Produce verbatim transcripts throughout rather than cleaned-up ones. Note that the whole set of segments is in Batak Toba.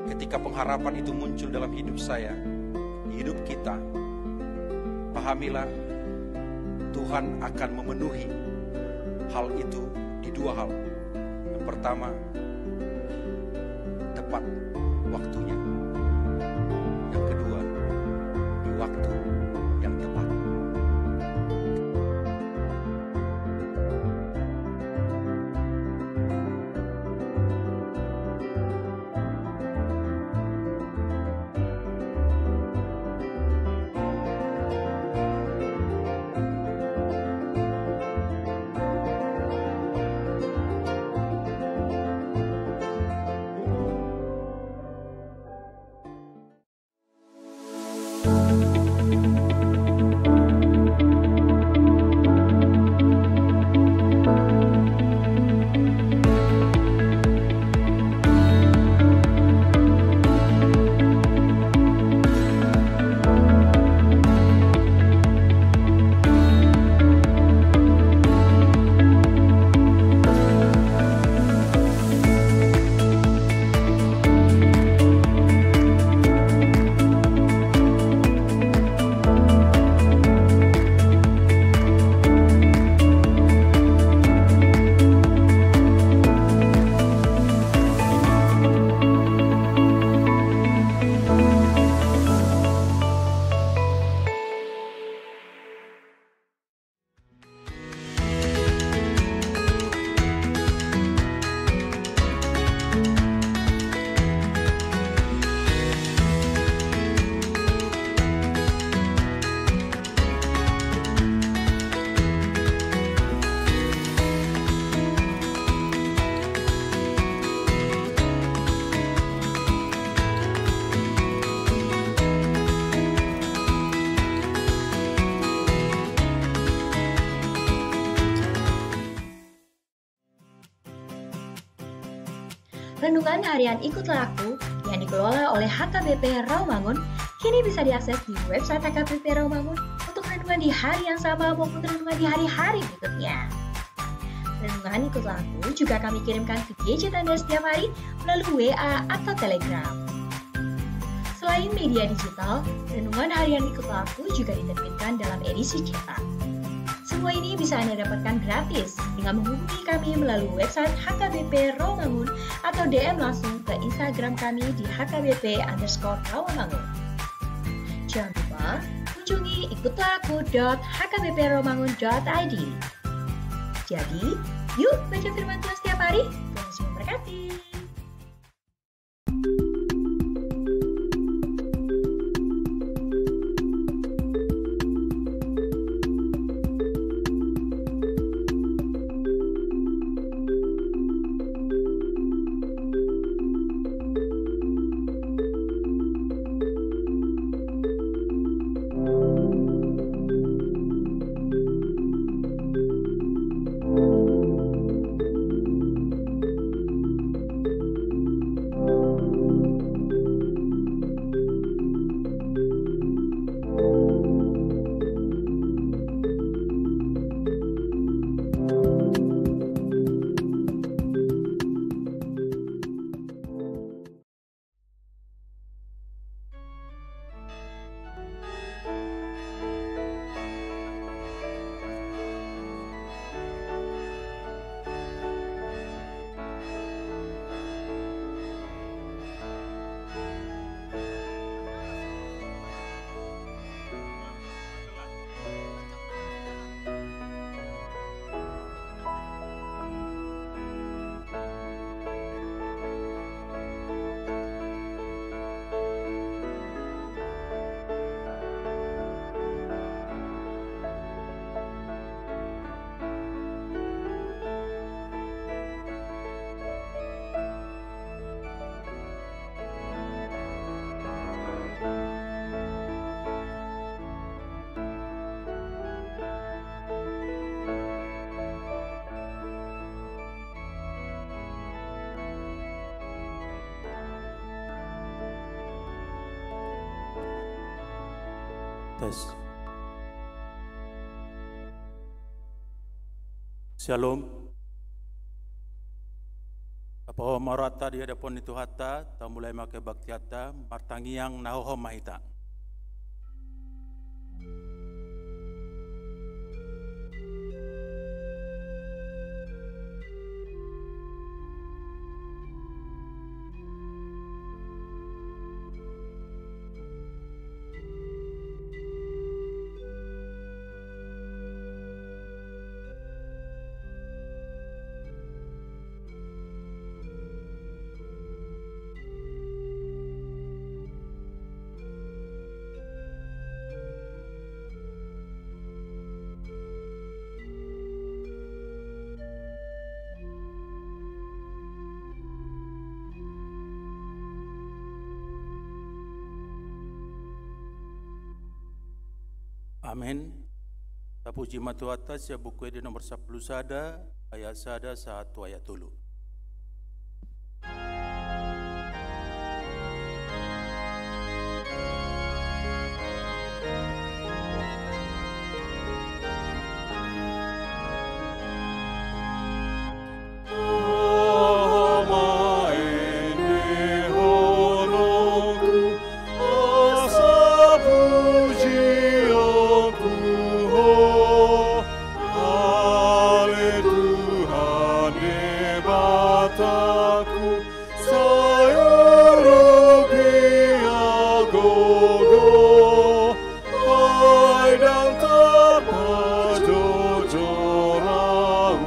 Ketika pengharapan itu muncul dalam hidup saya, di hidup kita, pahamilah, Tuhan akan memenuhi hal itu di dua hal. Yang pertama, tepat waktunya. Yang kedua, di waktu yang tepat. Renungan Harian Ikutlah Aku yang dikelola oleh H K B P Rawamangun kini bisa diakses di website H K B P Rawamangun untuk renungan di hari yang sama maupun renungan di hari-hari berikutnya. Renungan Ikutlah Aku juga kami kirimkan ke gadget Anda setiap hari melalui W A atau Telegram. Selain media digital, Renungan Harian Ikutlah Aku juga diterbitkan dalam edisi cetak. Semua ini bisa Anda dapatkan gratis dengan menghubungi kami melalui website H K B P Rawamangun atau D M langsung ke Instagram kami di H K B P underscore Rawamangun. Jangan lupa kunjungi ikutlah aku dot H K B P rawamangun dot I D. Jadi, yuk baca firman Tuhan setiap hari. Tuhan Yesus memberkati. Tes. Syalom. Apa Pos ma rohanta di adopan ni Tuhanta, tamulai ma kebaktianta, martangiang na hohom ma hita. Amen. Tapuji ma Tuhanta sian Buku Ende nomor sampulu sada, ayat sada sahat tu ayat tolu. Sai urupi au gogo, ai ndang tarpajojor au,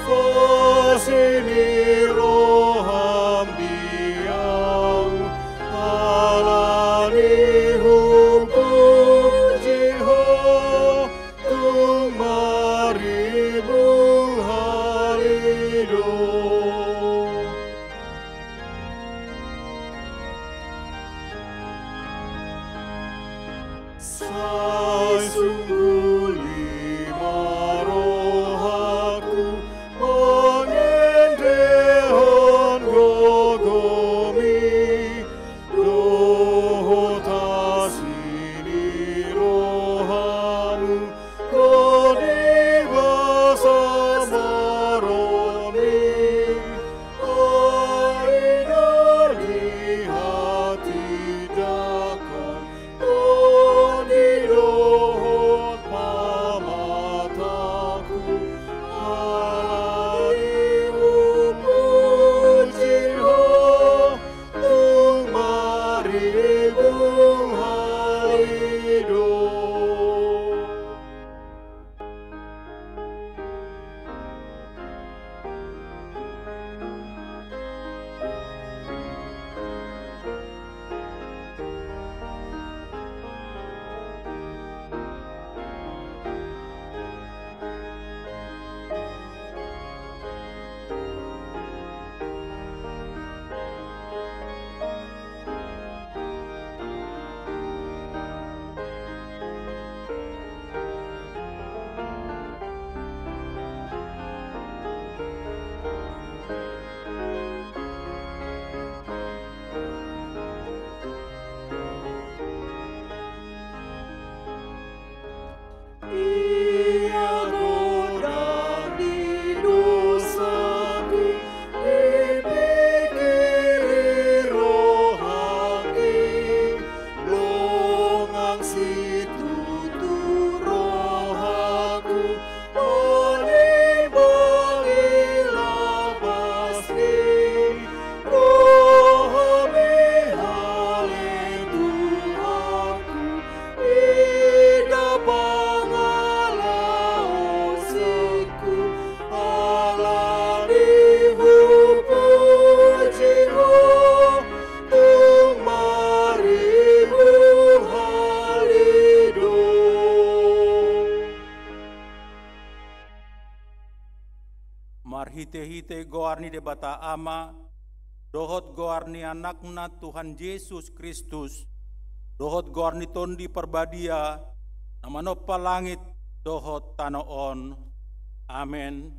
pos i ni roham di au, alani hupuji ho, tung marribu hali do. Sai sungguli ma rohangku mangendehon gogomi, dohot asi ni rohamu, ro di bagasan haroro, ai do di hatindangkon, ro di dohot pamatangku, alani hupuji ho, tung marribu hali do. Ia godang di dosaku, dipingkiri rohangki, longang situtu rohangku, manimbangi lapaski, rohami ale Tuhanku, ida pangalaosingku, alani hupuji ho, tung marribu hali do. Marhitehite goar ni Debata Ama, dohot goar ni Anakna Tuhan Jesus Kristus, dohot goar ni Tondi Parbadia, na manompa langit dohot tano on. Amen.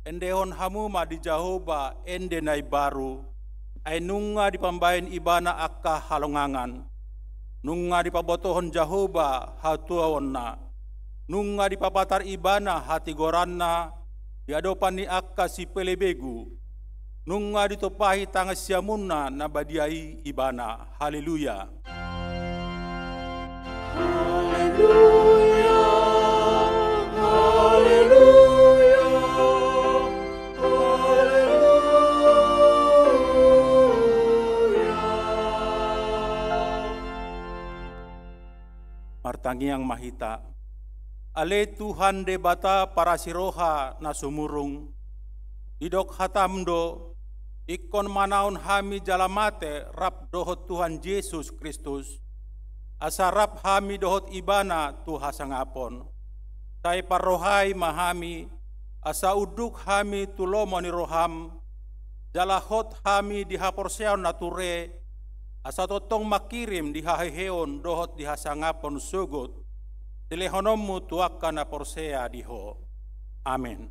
Endehon hamu ma di Jahowa ende na imbaru, ai nunga dipambahen Ibana angka halongangan. Nunga dipabotohon Jahowa hatuaonna. Nunga dipapatar Ibana hatigoranna di adopan ni angka sipelebegu. Nunga ditumpahi tangan siamunna na badia i ibana. Haleluya. Haleluya, haleluya, haleluya. Martangiang ma hita. Ale Tuhan Debata parasi roha na sumurung, didok hatam do, ingkon manaon hami jala mate rap dohot Tuhan Jesus Kristus, asa rap hami dohot Ibana tu hasangapon. Sai parrohai ma hami, asa unduk hami tu lomo ni roham, jala hot hami di haporseaon na ture, asa tongtong mangkirim di haheheon dohot di hasangapon sogot, dilehononmu tu angka na porsea di Ho. Amen.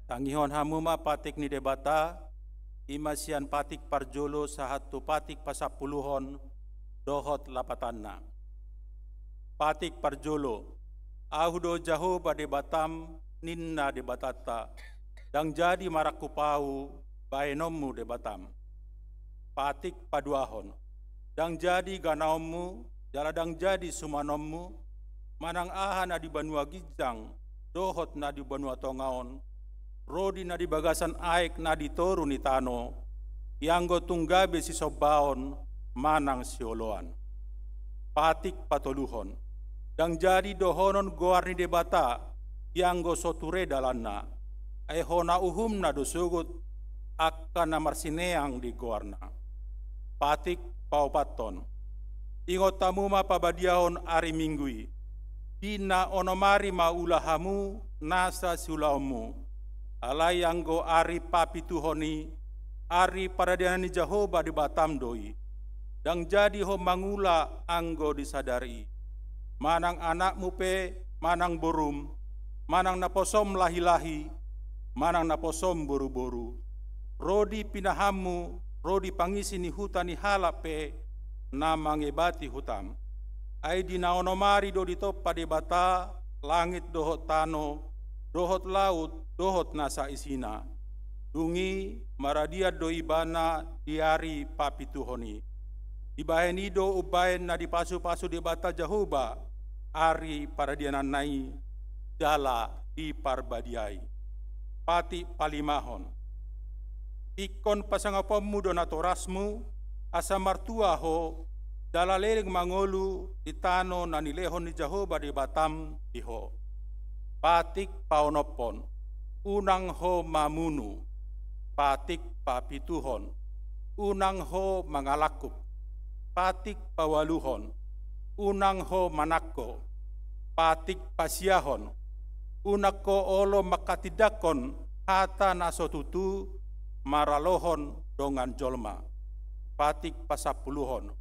Tangihon hamu ma patik ni Debata, i ma sian patik parjolo sahat tu patik pasampuluhon dohot lapatanna. Patik parjolo, Ahu do Jahowa Debatam, ninna Debatanta, ndang jadi marangkup Ahu bahenonmu Debatam. Patik paduahon, ndang jadi ganaonmu, jala ndang jadi sumanonmu, manang aha na di banua ginjang dohot na di banua tonga on, ro di na di bagasan aek na di toru ni tano, ianggo tung gabe sisombaon manang sioloan. Patik patoluhon, ndang jadi dohonon goar ni Debata, ianggo so ture dalanna, ai hona uhumna do sogot angka na marsineang di goarna. Patik paopathon, ingot hamu ma pabadiahon ari Minggu i, di na onom ari ma ula hamu nasa siulaonmu, alai anggo ari papituhon i, ari paradianan ni Jahowa Debatam do i. Ndang jadi ho mangula anggo di sadari i. Manang anakmu pe, manang borum, manang naposom lahilahi, manang naposom boruboru, ro di pinahanmu, ro di pangisi ni huta ni halak pe na mangebati hutam. Ai di na onom ari do ditompa Debata langit dohot tano, dohot laut, dohot nasa isina. Dung i maradian do Ibana di ari papituhon i. Dibahen i do umbahen na dipasupasu Debata Jahowa ari paradiananna i, jala diparbadiai. Patik palimahon, ingkon pasangaponmu do natorasmu, asa martua ho, jala leleng mangolu di tano na nilehon ni Jahowa Debatam di ho. Patik paonomhon, unang ho mamunu. Patik papituhon, unang ho mangalangkup. Patik paualuhon, unang ho manangko. Patik pasiahon, unang ho olo manghatindanghon hata na so tutu maralohon dongan jolma. Patik pasampuluhon,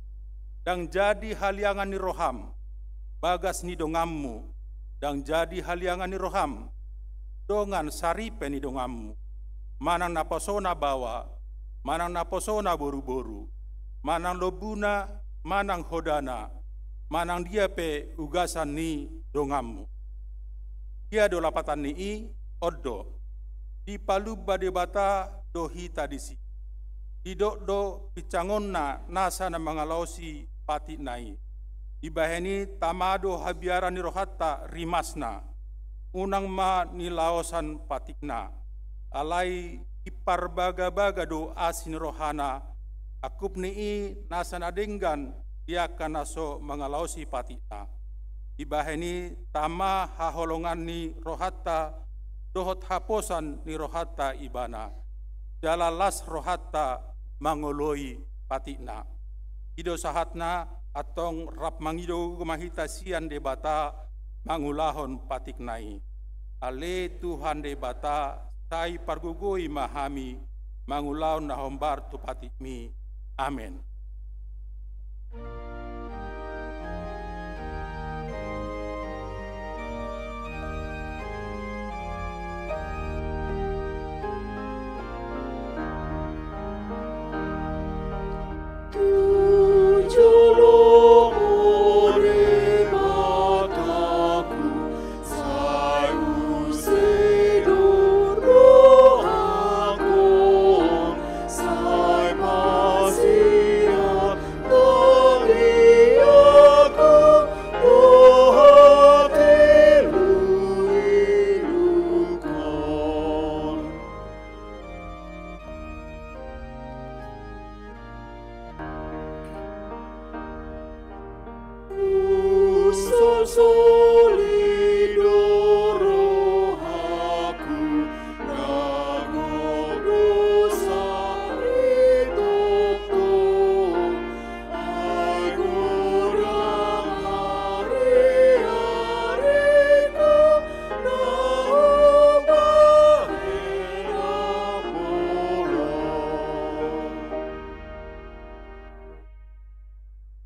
ndang jadi haliangan ni roham, bagas ni donganmu, ndang jadi haliangan ni roham, dongan saripe ni donganmu, manang naposona baoa, manang naposona boruboru, manang lombuna, manang hodana, manang dia pe ugasan ni donganmu. Dia do lapatan ni i? On do, dipalumba Debata do hita disi. Didok do pinsangonna nasa na mangalaosi patikna i. Dibahen i tama do habiaran ni rohanta rimasna. Unang ma nilaosan patikna. Alai diparbagabaga do asi ni rohana, angkup ni i nasa na denggan di angka na so mangalaosi patikna. Dibahen i tama haholongan ni rohanta dohot haposan ni rohanta ibana. Jala las rohanta mangoloi patikna. I do sahatna, antong rap mangido gogo ma hita sian Debata mangulahon patikna i. Ale Tuhan Debata, sai pargogoi ma hami mangulahon na hombar tu patikmi. Amen.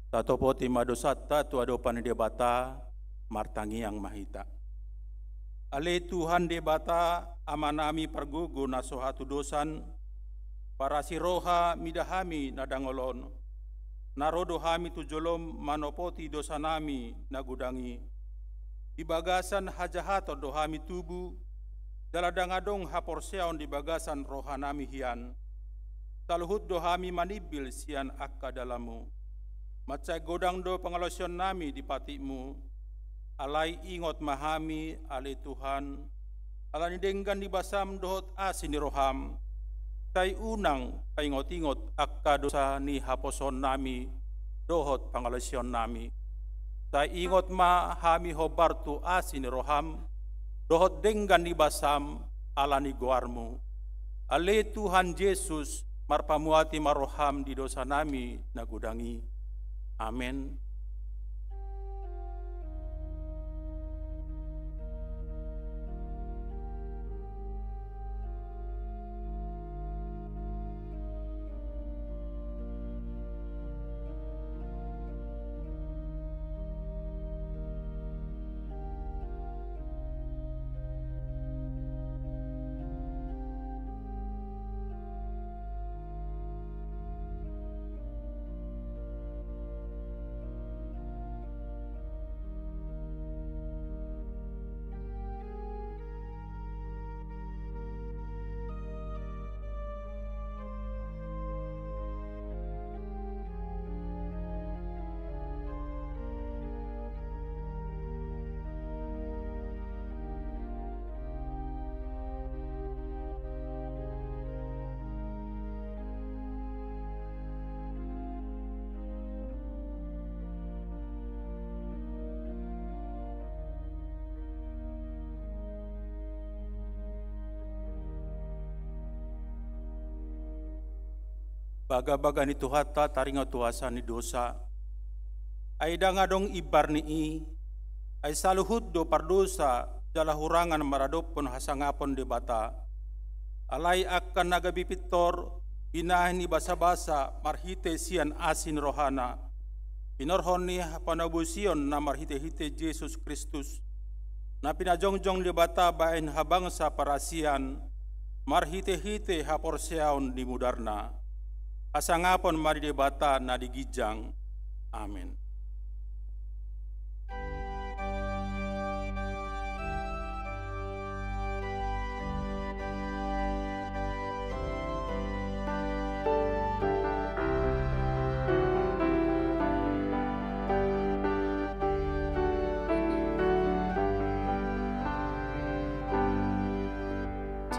Tatopoti ma dosanta tu adopan ni Debata, martangiang ma hita. Ale Tuhan Debata, Amanami pargogo na so hatudosan, parasi roha mida hami na dangol on, na ro do hami tu jolom manopoti dosanami na godang i. Di bagasan hajahaton do hami tubu, jala ndang adong haporseaon di bagasan rohanami hian. Saluhut do hami manimbil sian angka dalanmu. Mansai godang do pangalaosionnami di patikmu, alai ingot ma hami, ale Tuhan, ala ni denggan ni basam dohot asi ni roham, sai unang paingot-ingot angka dosa ni haposoonnami dohot pangalaosionnami. Sai ingot ma hami hombar tu asi ni roham dohot denggan ni basam ala ni goarmu. Ale Tuhan Jesus, marpamuati ma roham di dosanami na godang i. Amen. Bagabaga ni Tuhanta taringot tu huasa ni dosa. Ai ndang adong imbar ni i, ai saluhut do pardosa jala hurangan maradophon hasangapon Debata. Alai angka na gabe pintor, binahen ni basabasa marhite sian asi ni rohana, pinorhon ni panabusion na marhite-hite Jesus Kristus, na pinajongjong Debata bahen habangsa parasian, marhitehite haporseaon di mudarna. Hasangapon ma di Debata na di ginjang. Amen.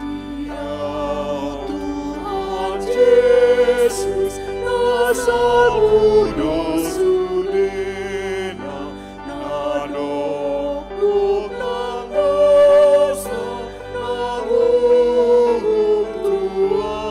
Dia Tuhan Jesus, na saluhut sudena, na dokdok nang dosa, nang uhum tua,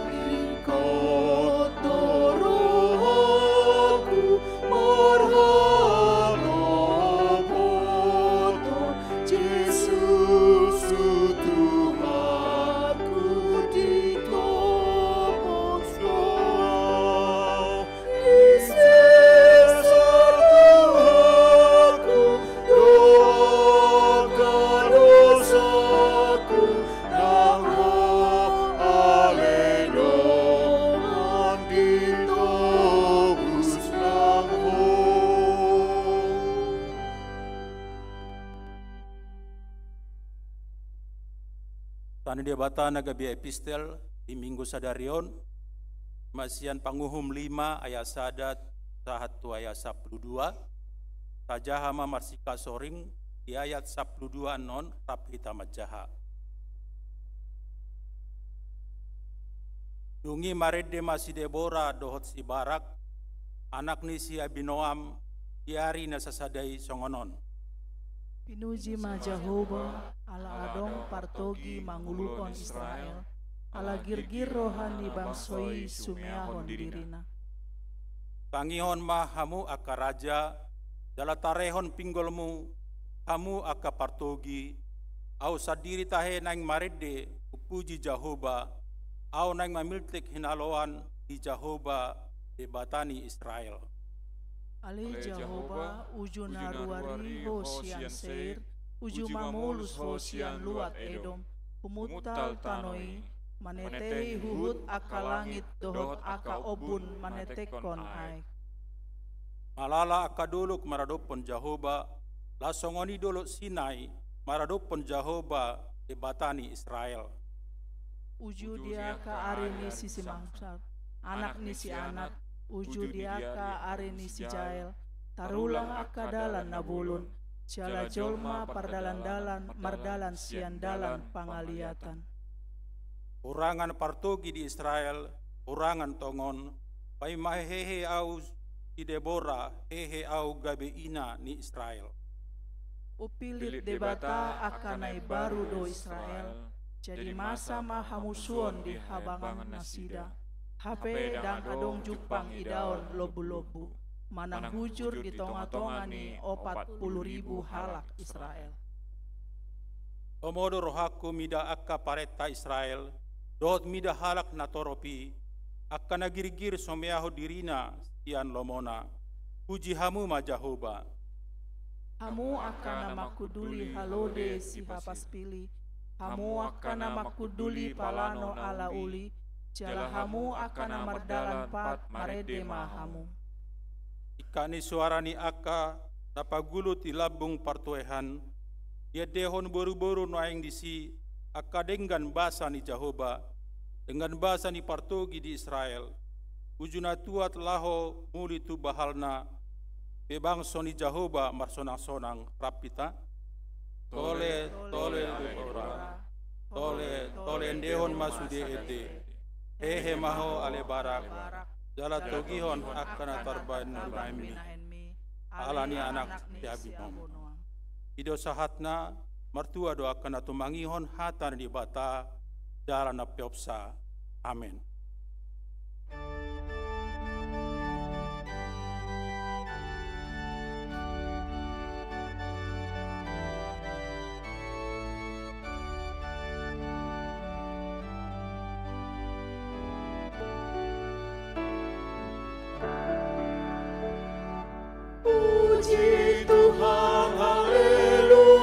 ringkot do rohangku, marhatopoton Jesus tu Tuhanku, ditopot do Ahu di sesar Tuhanku, dohot angka dosaku, nang Ho ale dongan, ditobus nang Ho. Hata ni Debata na gabe epistel di Minggu sadari on, ma sian Panguhum lima ayat sada sahat tu ayat sampulu dua, tajaha ma marsingkat soring di ayat sampulu dua annon rap hita manjaha. Dung i marende ma si Debora dohot si Barak, anak ni si Abinoam, di ari na sasada i songon on. Pinuji ma Jahowa, ala adong partogi manguluhon Israel, ala girgir roha ni bangso i sumeahon dirina. Tangihon ma hamu angka raja, jala tarehon pinggolmu, hamu angka partogi, ahu sandiri tahe naeng marende, umpuji Jahowa, ahu naeng mamiltek hinaloan di Jahowa, Debata ni Israel. Ale Jahowa, uju na ruari Ho sian Seir, uju mamolus Ho sian luat Edom, humuntal tano i, manetei huhut angka langit dohot angka ombun manetekkon aek. Malala angka dolok maradophon Jahowa, laos songon i dolok Sinai maradophon Jahowa, Debata ni Israel. Uju di angka ari ni si Simsar, anak ni si Anat, uju di angka ari ni si Jael, tarulang angka dalan na bolon, jala jolma pardalandalan mardalan sian dalan pangaliatan. Hurangan partogi di Israel, hurangan tongon, paima hehe ahu si Debora, hehe ahu gabe ina ni Israel. Umpilit Debata angka na imbaru do Israel, jadi masa ma hamusuon di habangan nasida. Hape ndang adong jumpang idaon lombulombu, manang hujur di tongatonga ni opat pulu ribu halak Israel. Lomo do rohangku mida angka parenta Israel, dohot mida halak na torop i, angka na girgir sumeahon dirina sian lomona. Puji hamu ma Jahowa. Hamu angka na mangkunduli halode sihapaspili, hamu angka na mangkunduli palano ala uli, jala hamu angka na mardalan pat marende ma hamu. Singkat ni soara ni angka na pagulut di lambung partuehan, diendehon boruboru nuaeng disi angka denggan basa ni Jahowa, denggan basa ni partogi di Israel. Uju na tuat laho muli tu bahalna, pe bangso ni Jahowa marsonangsonang. Rap hita. Tole, tole, tole, tole, tole, endehon ma sude ende. Hehe ma ho ale Barak, jala togihon angka na tarbahen binahenmi, ala ni anak ni si Abinoam. I do sahatna. Martua do angka na tumangihon hata ni Debata jala na peopsa. Amen. Puji Tuhan, haleluya.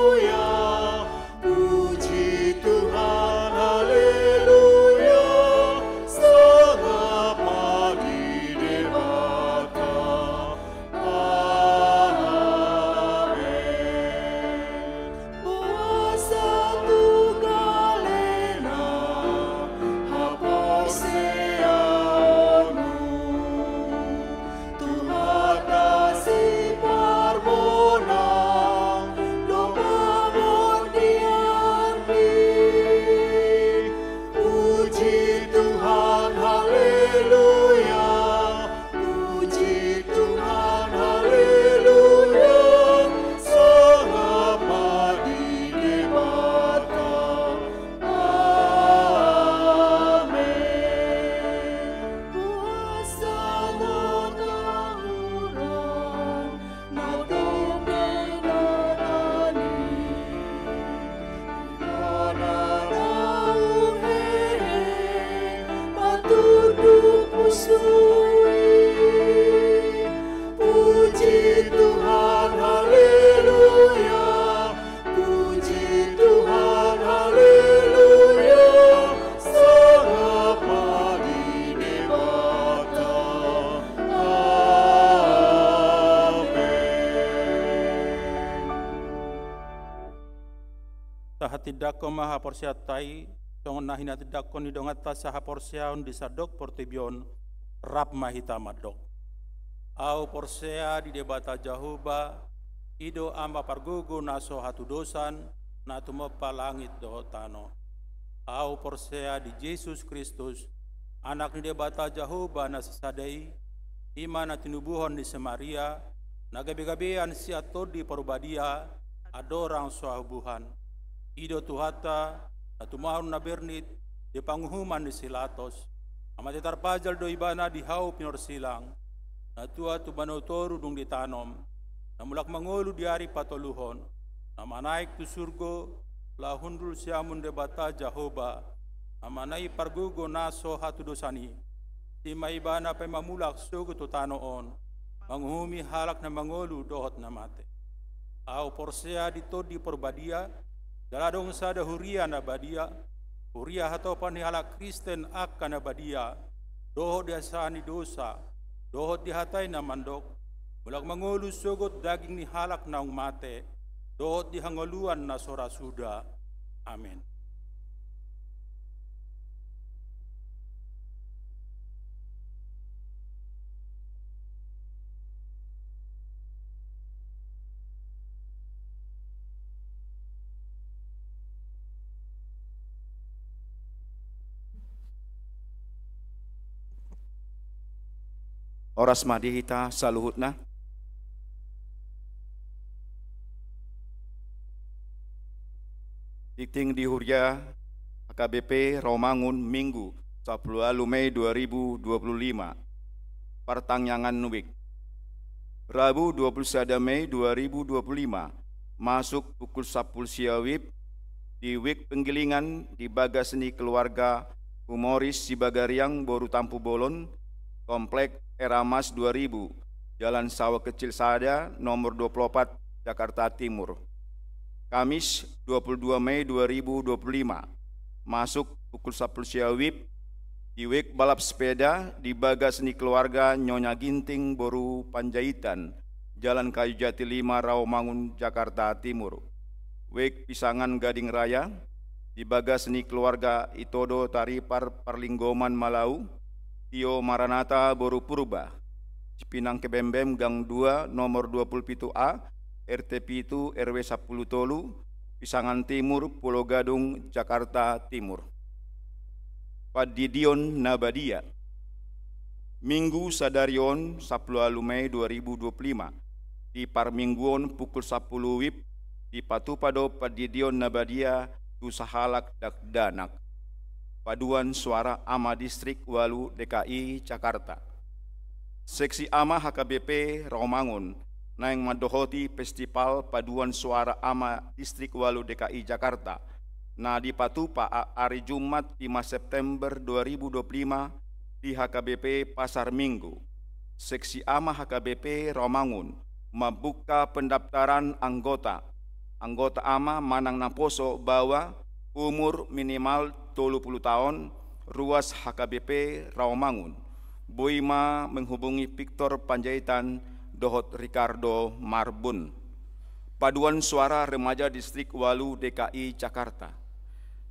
Tindanghon ma haporseaonta i songon na hinatindangkon ni donganta sahaporseaon di sandok portibi on. Rap ma hita mandok: Ahu porsea di Debata Jahowa, i do Ama pargogo na so hatudosan, na tumompa langit dohot tano. Ahu porsea di Jesus Kristus, Anak ni Debata Jahowa na sisada i, i ma na tinubuhon ni si Maria, na gabegabean sian Tondi Parbadia, andorang so habubuhan. I do Tuhanta, na tumahon na bernit di panguhuman ni si Pilatos. Na mate tarpajal do Ibana di hau pinorsilang. Na tua tumandang toru dung ditanom. Na mulak mangolu di ari patoluhon. Na manaek tu surgo, laho hundul siamun Debata Jahowa. Na manang i pargogo na so hatudosan i. I ma Ibana paima mulak sogot tu tano on, manguhumi halak na mangolu dohot na mate. Ahu porsea di Tondi Parbadia, jala adong sada huria na badia, huria hatopan ni halak Kristen angka na badia, dohot di hasesaan ni dosa, dohot di hata i na mandok: Mulak mangolu sogot daging ni halak naung mate, dohot di hangoluan na so ra suda. Amen. Horas ma di hita saluhutna. Tingting di huria H K B P Rawamangun, Minggu, sampulu ualu Mei dua ribu dua puluh lima. Partangiangan WIB. Rabu, dua puluh sada Mei dua ribu dua puluh lima, masuk pukul sampulu sia WIB, di WIB Penggilingan, di bagas ni keluarga Humoris Sibagariang boru Tampubolon, Komplek Eramas dua ribu, Jalan Sawah Kecil sada, nomor dua puluh opat, Jakarta Timur. Kamis, dua puluh dua Mei dua ribu dua puluh lima, masuk pukul sampulu sia WIB, di WIB balap sepeda, di bagas ni keluarga Nyonya Ginting boru Panjaitan, Jalan Kayu Jati lima, Rawamangun, Jakarta Timur. WIB Pisangan Gading Raya, di bagas ni keluarga Itodo Taripar Parlinggoman Malau, Tio Maranata boru Purba, Cipinang Kebembem, Gang dua, nomor dua puluh pitu A, R T pitu, R W sampulu tolu, Pisangan Timur, Pulo Gadung, Jakarta Timur. Pandidion na badia. Minggu sadari on, sampulu ualu Mei dua ribu dua puluh lima, di parmingguon pukul sampulu WIB, dipatupa do pandidion na badia tu sahalak dakdanak. Paduan Suara Ama Distrik ualu D K I Jakarta. Seksi Ama H K B P Rawamangun naeng mandohoti Festival Paduan Suara Ama Distrik ualu D K I Jakarta, na dipatupa a-, ari Jumat, lima September dua ribu dua puluh lima, di H K B P Pasar Minggu. Seksi Ama H K B P Rawamangun mambuka pendaftaran anggota. Anggota ama manang naposo baoa, umur minimal tolu pulu taon, ruas H K B P Rawamangun. Boi ma menghubungi Victor Panjaitan dohot Ricardo Marbun. Paduan Suara Remaja Distrik ualu D K I Jakarta.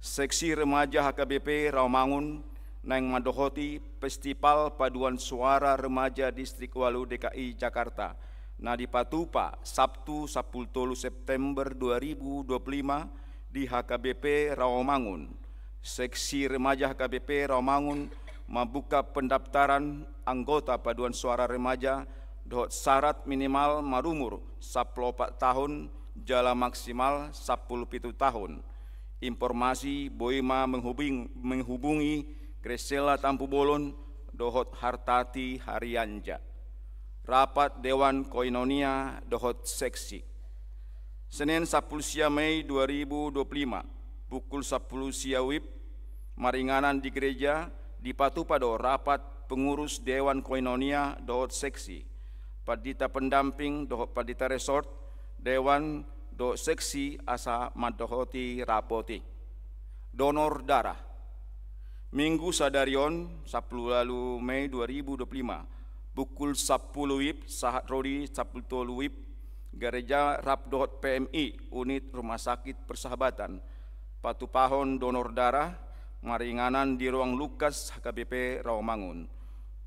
Seksi Remaja H K B P Rawamangun naeng mandohoti Festival Paduan Suara Remaja Distrik ualu D K I Jakarta, na dipatupa Sabtu, sampulu tolu September dua ribu dua puluh lima, di H K B P Rawamangun. Seksi Remaja H K B P Rawamangun mambuka pendaftaran anggota Paduan Suara Remaja dohot syarat minimal marumur sampulu opat taon jala maksimal sampulu pitu taon. Informasi boi ma menghubung-, menghubungi Gresela Tampubolon dohot Hartati Harianja. Rapat Dewan Koinonia dohot Seksi. Senin, sampulu sia Mei dua ribu dua puluh lima, pukul sampulu sia WIB, maringanan di gereja, dipatupa do rapat pengurus Dewan Koinonia dohot Seksi, pandita pendamping dohot pandita resort, dewan dohot seksi asa mandohoti rapot i. Donor darah. Minggu sadari on, sampulu ualu Mei dua ribu dua puluh lima, pukul sampulu WIB sahat ro di sampulu tolu WIB, gereja rap dohot P M I, unit Rumah Sakit Persahabatan, patupahon donor darah maringanan di ruang Lukas H K B P Rawamangun.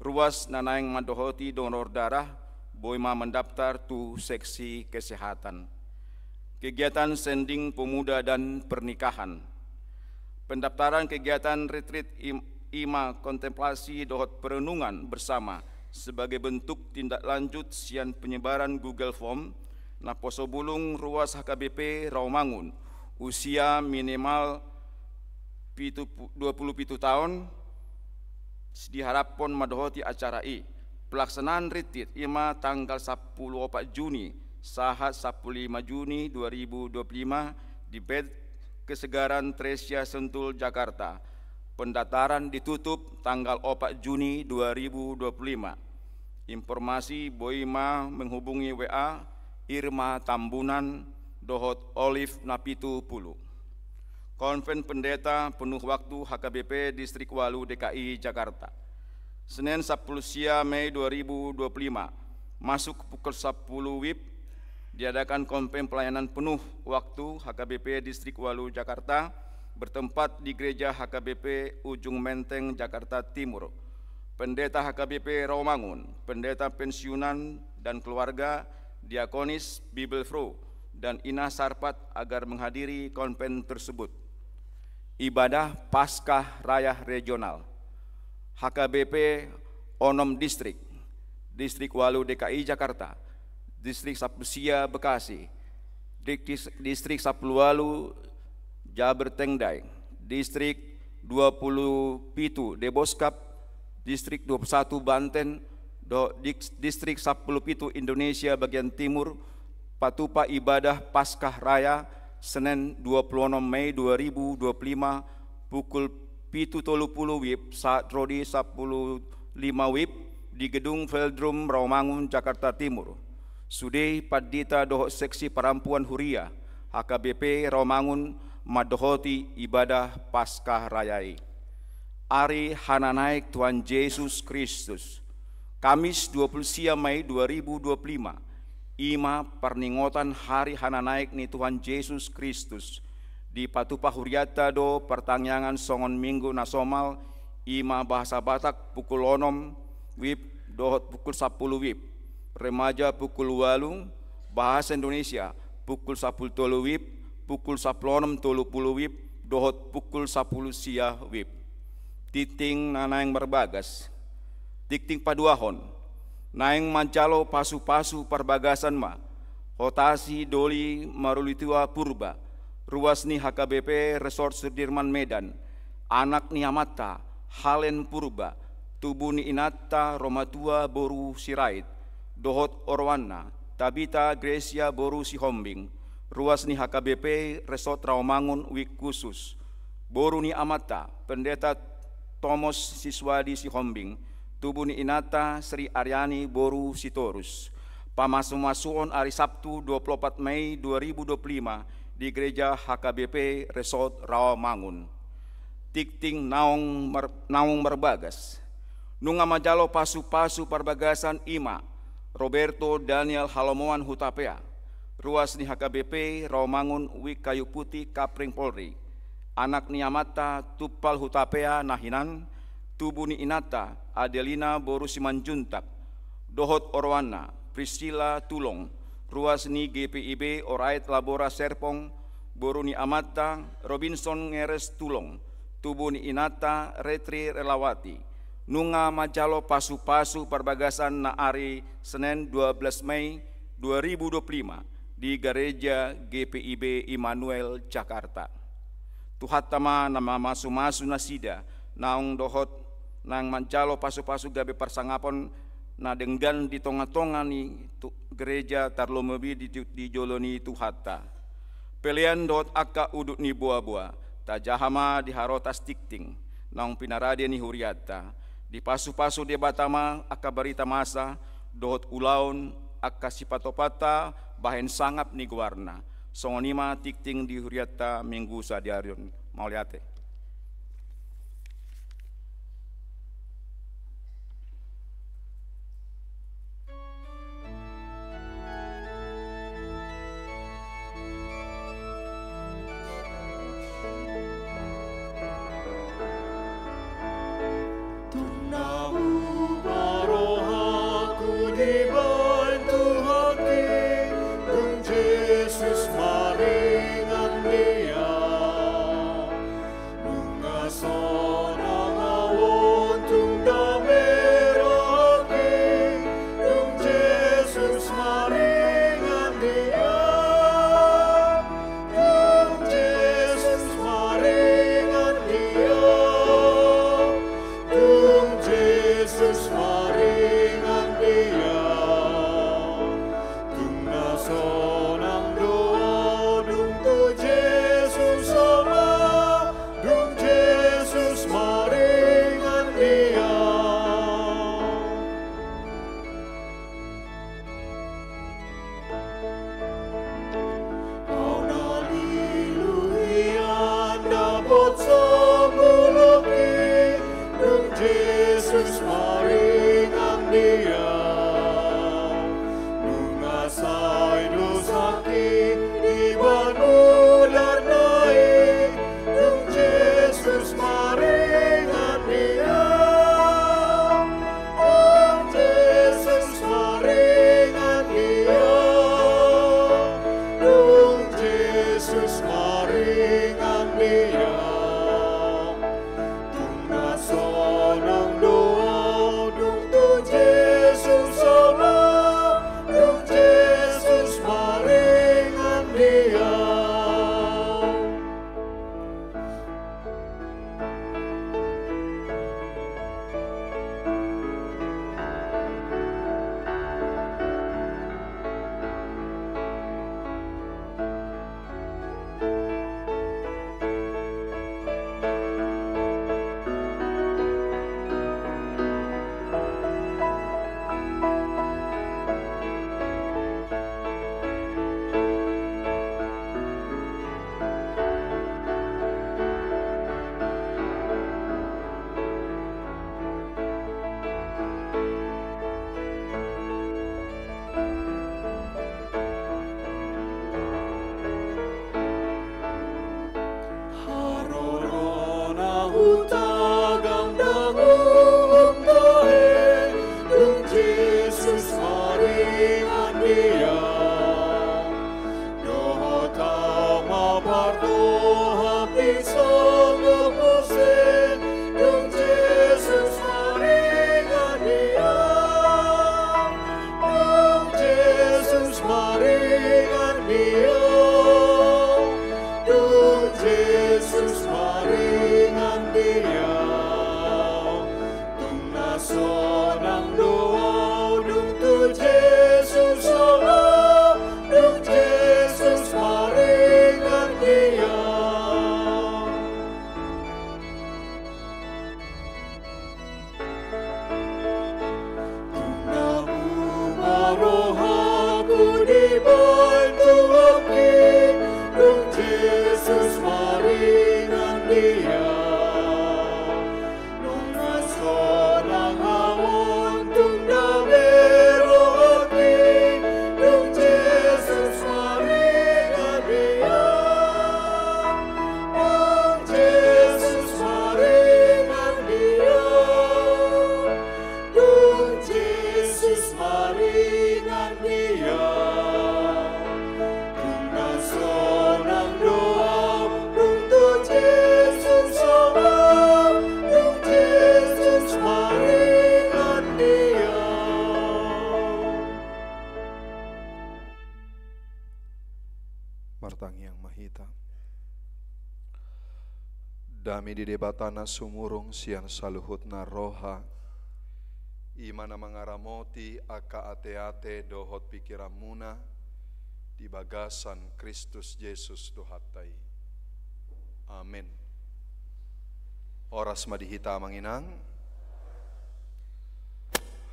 Ruas na naeng mandohoti donor darah boi ma mendaftar tu seksi kesehatan. Kegiatan sending pemuda dan pernikahan. Pendaftaran kegiatan retreat i ma kontemplasi dohot perenungan bersama sebagai bentuk tindak lanjut sian penyebaran Google Form na poso bulung ruas H K B P Rawamangun, usia minimal pitu, dua puluh pitu taon, diharaphon mandohoti acara i. Pelaksanaan retreat i ma tanggal sampulu opat Juni sahat sampulu lima Juni dua ribu dua puluh lima di Bed Kesegaran Tresia Sentul, Jakarta. Pendaftaran ditutup tanggal opat Juni dua ribu dua puluh lima. Informasi boi ma menghubungi W A Irma Tambunan dohot Olive Napitupulu. Konven Pendeta penuh waktu H K B P Distrik Walu D K I Jakarta. Senin sampulu sia Mei dua ribu dua puluh lima, masuk pukul sampulu W I B, diadakan konven pelayanan penuh waktu H K B P Distrik Walu Jakarta, bertempat di Gereja H K B P Ujung Menteng, Jakarta Timur. Pendeta H K B P Rawamangun, pendeta pensiunan dan keluarga, diakonis, Bibelvrouw, dan Ina Sarpat agar menghadiri konven tersebut. Ibadah Paskah Raya Regional. H K B P onom distrik, Distrik Walu D K I Jakarta, Distrik sampulu sia Bekasi, Distrik, Distrik sampulu walu Jabodetabek, Distrik dua puluh pitu Deboskap, Distrik dua puluh satu Banten, dohot Distrik sampulu pitu Indonesia bagian timur, patupa ibadah Paskah Raya, Senin dua puluh onom Mei dua ribu dua puluh lima, pukul pitu tolu pulu W I B sahat ro di sampulu lima W I B di Gedung Velodrome Rawamangun, Jakarta Timur. Sude pandita dohot seksi parampuan huria H K B P Rawamangun mandohoti ibadah Paskah Raya i. Ari Hananaek Tuhan Jesus Kristus. Kamis dua puluh sia Mei dua ribu dua puluh lima, i ma parningotan Hari Hananaek ni Tuhan Jesus Kristus. Dipatupa hurianta do partangiangan songon minggu na somal, i ma bahasa Batak pukul onom W I B dohot pukul sampulu W I B. Remaja pukul walu, bahasa Indonesia pukul sampulu tolu W I B, pukul sampulu onom tolu pulu W I B, dohot pukul sampulu sia W I B. Tingting na naeng marbagas. Tingting paduahon. Naeng manjalo pasupasu parbagasan ma Hotasi Doli Marulitua Purba, ruas ni H K B P Resort Sudirman Medan, anak ni amanta Halen Purba, tubu ni inanta Romatua boru Sirait, dohot oroanna Tabita Gracia boru Sihombing, ruas ni H K B P Resort Rawamangun, wik khusus. Boru ni amanta Pendeta Tomos Siswadi Sihombing, tubu ni inanta Sri Aryani boru Sitorus. Pamasumasuon ari Sabtu dua puluh opat Mei dua ribu dua puluh lima di Gereja H K B P Resort Rawamangun. Tingting naung mar-, naung marbagas. Nunga manjalo pasupasu parbagasan i ma Roberto Daniel Halomoan Hutapea, ruas ni H K B P Rawamangun, wik Kayu Putih, Kapling, Polri. Anak ni amanta Tumpal Hutapea na hinan, tubu ni inanta Adelina boru Simanjuntak, dohot oroanna Priscilla Tulong, ruas ni G P I B Oraet Labora Serpong, boru ni amanta Robinson Ngeres Tulong, tubu ni inanta Retri Relawati. Nunga manjalo pasupasu parbagasan na ari Senen dua belas Mei dua ribu dua puluh lima di Gareja G P I B Immanuel, Jakarta. Tuhanta ma na mamasumasu nasida naung dohot naeng manjalo pasupasu gabe parsangapon na denggan di tongatonga ni tu-, gereja, tarlumobi di, di, di jolo ni Tuhanta. Pelean dohot angka udut ni boaboa, tajaha ma di harotas tingting naung pinarade ni hurianta. Dipasupasu Debata ma angka barita masa dohot ulaon angka sipatopanta bahen sangap ni goarna. Songon i ma tingting di hurianta minggu sadari on. Mauliate. Jesus maringan di au. Tung na sonang do au dung tu Jesus holong, dung Jesus maringan di au. Tung na buma rohaku dibahen Tuhan i, dung Jesus maringan di au. Nunga sonang au on tung dame rohangki, dung Jesus maringan di au. Dung Jesus maringan di au. Dung Jesus maringan di au. Tung na sonang do au dung tu Jesus holong, dung Jesus maringan di au. Martangiang ma hita. Dame ni Debata na sumurung sian saluhutna roha, i ma na mangaramoti angka ateate dohot pingkiranmuna di bagasan Kristus Jesus Tuhanta i. Amen. Horas ma di hita amang inang.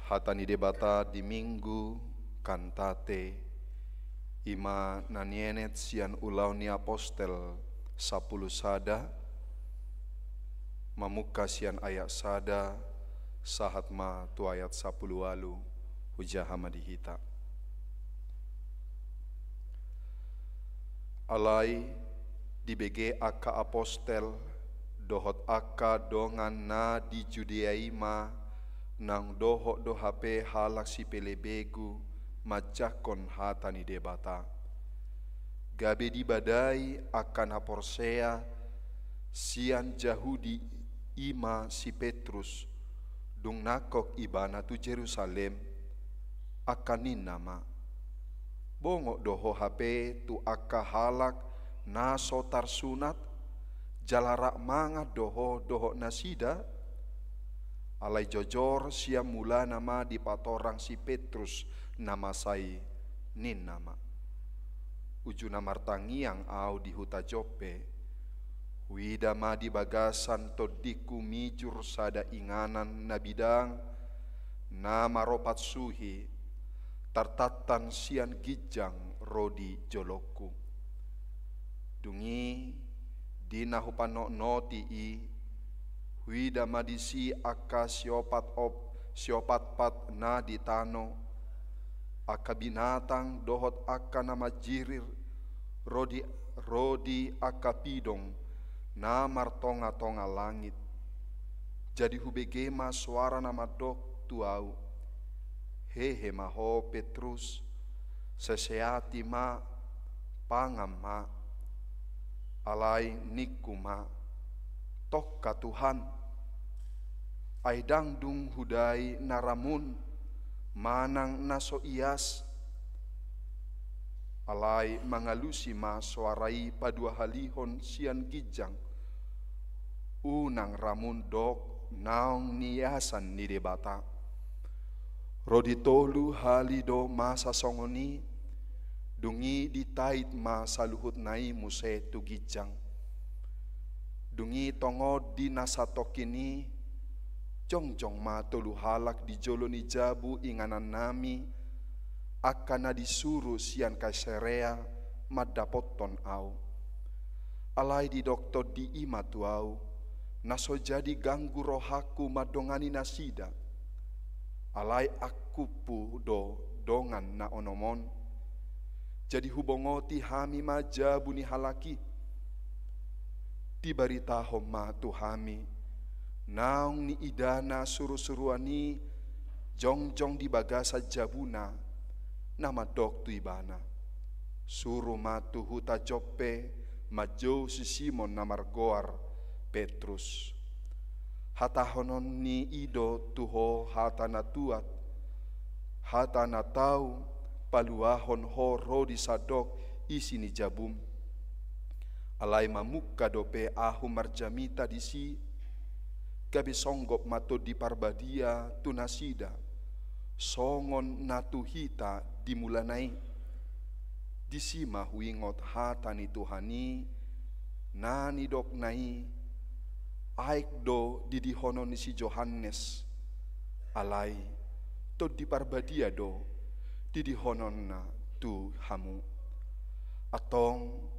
Hata ni Debata di Minggu Kantate, i ma na nienet sian Ulaon ni Apostel sampulu sada, mamungka sian ayat sada sahat ma tu ayat sampulu ualu. Hujaha ma di hita. Alai dibege angka apostel dohot angka dongan na di Judea i ma naung dohot do hape halak sipelebegu manjangkon hata ni Debata. Gabe dibadai angka na porsea sian Jahudi, i ma si Petrus, dung nangkok ibana tu Jerusalem, angka ninna ma: Bongot do ho hape tu angka halak na so tarsunat, jala rap mangan do ho dohot nasida? Alai jojor sian mulana ma dipatorang si Petrus na masa i, ninna ma: Uju na martangiang au di huta Joppe, huida ma di bagasan tondingku mijur sada inganan na bidang, na maropat suhi, tartantan sian ginjang ro di jolongku. Dung i, di na hupanotnoti i, huida ma disi angka siopat op-, siopatpat na di tano, angka binatang dohot angka na manjirir, ro di, ro di angka pidong na martongatonga langit. Jadi hubege ma soara na mandok tu au: Hehe ma ho, Petrus, seseati ma, pangan ma. Alai ningku ma: Tongka, Tuhan, ai ndang dung hudai na ramun manang na so ias. Alai mangalusi ma soara i paduahalihon sian ginjang: Unang ramun dok naung niasan ni Debata. Ro di tolu hali do masa songon i, dung i ditait ma saluhutna i muse tu ginjang. Dung i tongon di na satongkin i, jongjong ma tolu halak di jolo ni jabu inganannami, angka na disuru sian Kaisarea mandapothon au. Alai didok tondi i ma tu au, na so jadi ganggu rohangku mandongani nasida. Alai angkupku do dongan na onom on. Jadi hubongoti hami ma jabu ni halak i. Dibaritahon ma tu hami naung niidana surusuruan i jongjong di bagasan jabuna, na mandok tu ibana: Suru ma tu huta Joppe manjou si Simon na margoar Petrus. Hatahononni i do tu ho hata na tuat, hata na tau paluahon ho ro di sandok isi ni jabum. Alai mamungka dope ahu marjamita disi, gabe songgop ma Tondi Parbadia tu nasida, songon na tu hita di mulana i. Disi ma huingot hata ni Tuhan i, na nidokna i: Aek do didihonon ni si Johannes, alai Tondi Parbadia do didihononna tu hamu. Antong,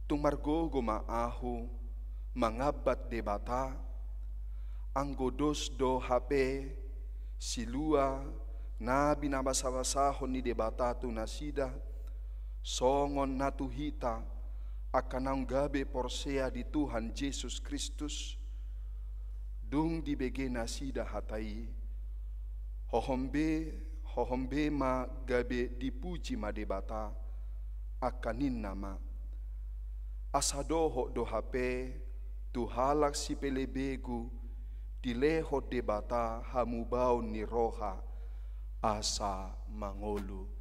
tung margogo ma ahu mangambat Debata, anggo dos do hape silua na binasabasahon ni Debata tu nasida, songon na tu hita angka naung gabe porsea di Tuhan Jesus Kristus. Dung dibege nasida hata i, hohom be, hohom be ma gabe dipuji ma Debata, angka ninna ma: Asa dohot do hape tu halak sipelebegu dilehon Debata hamubaon ni roha asa mangolu.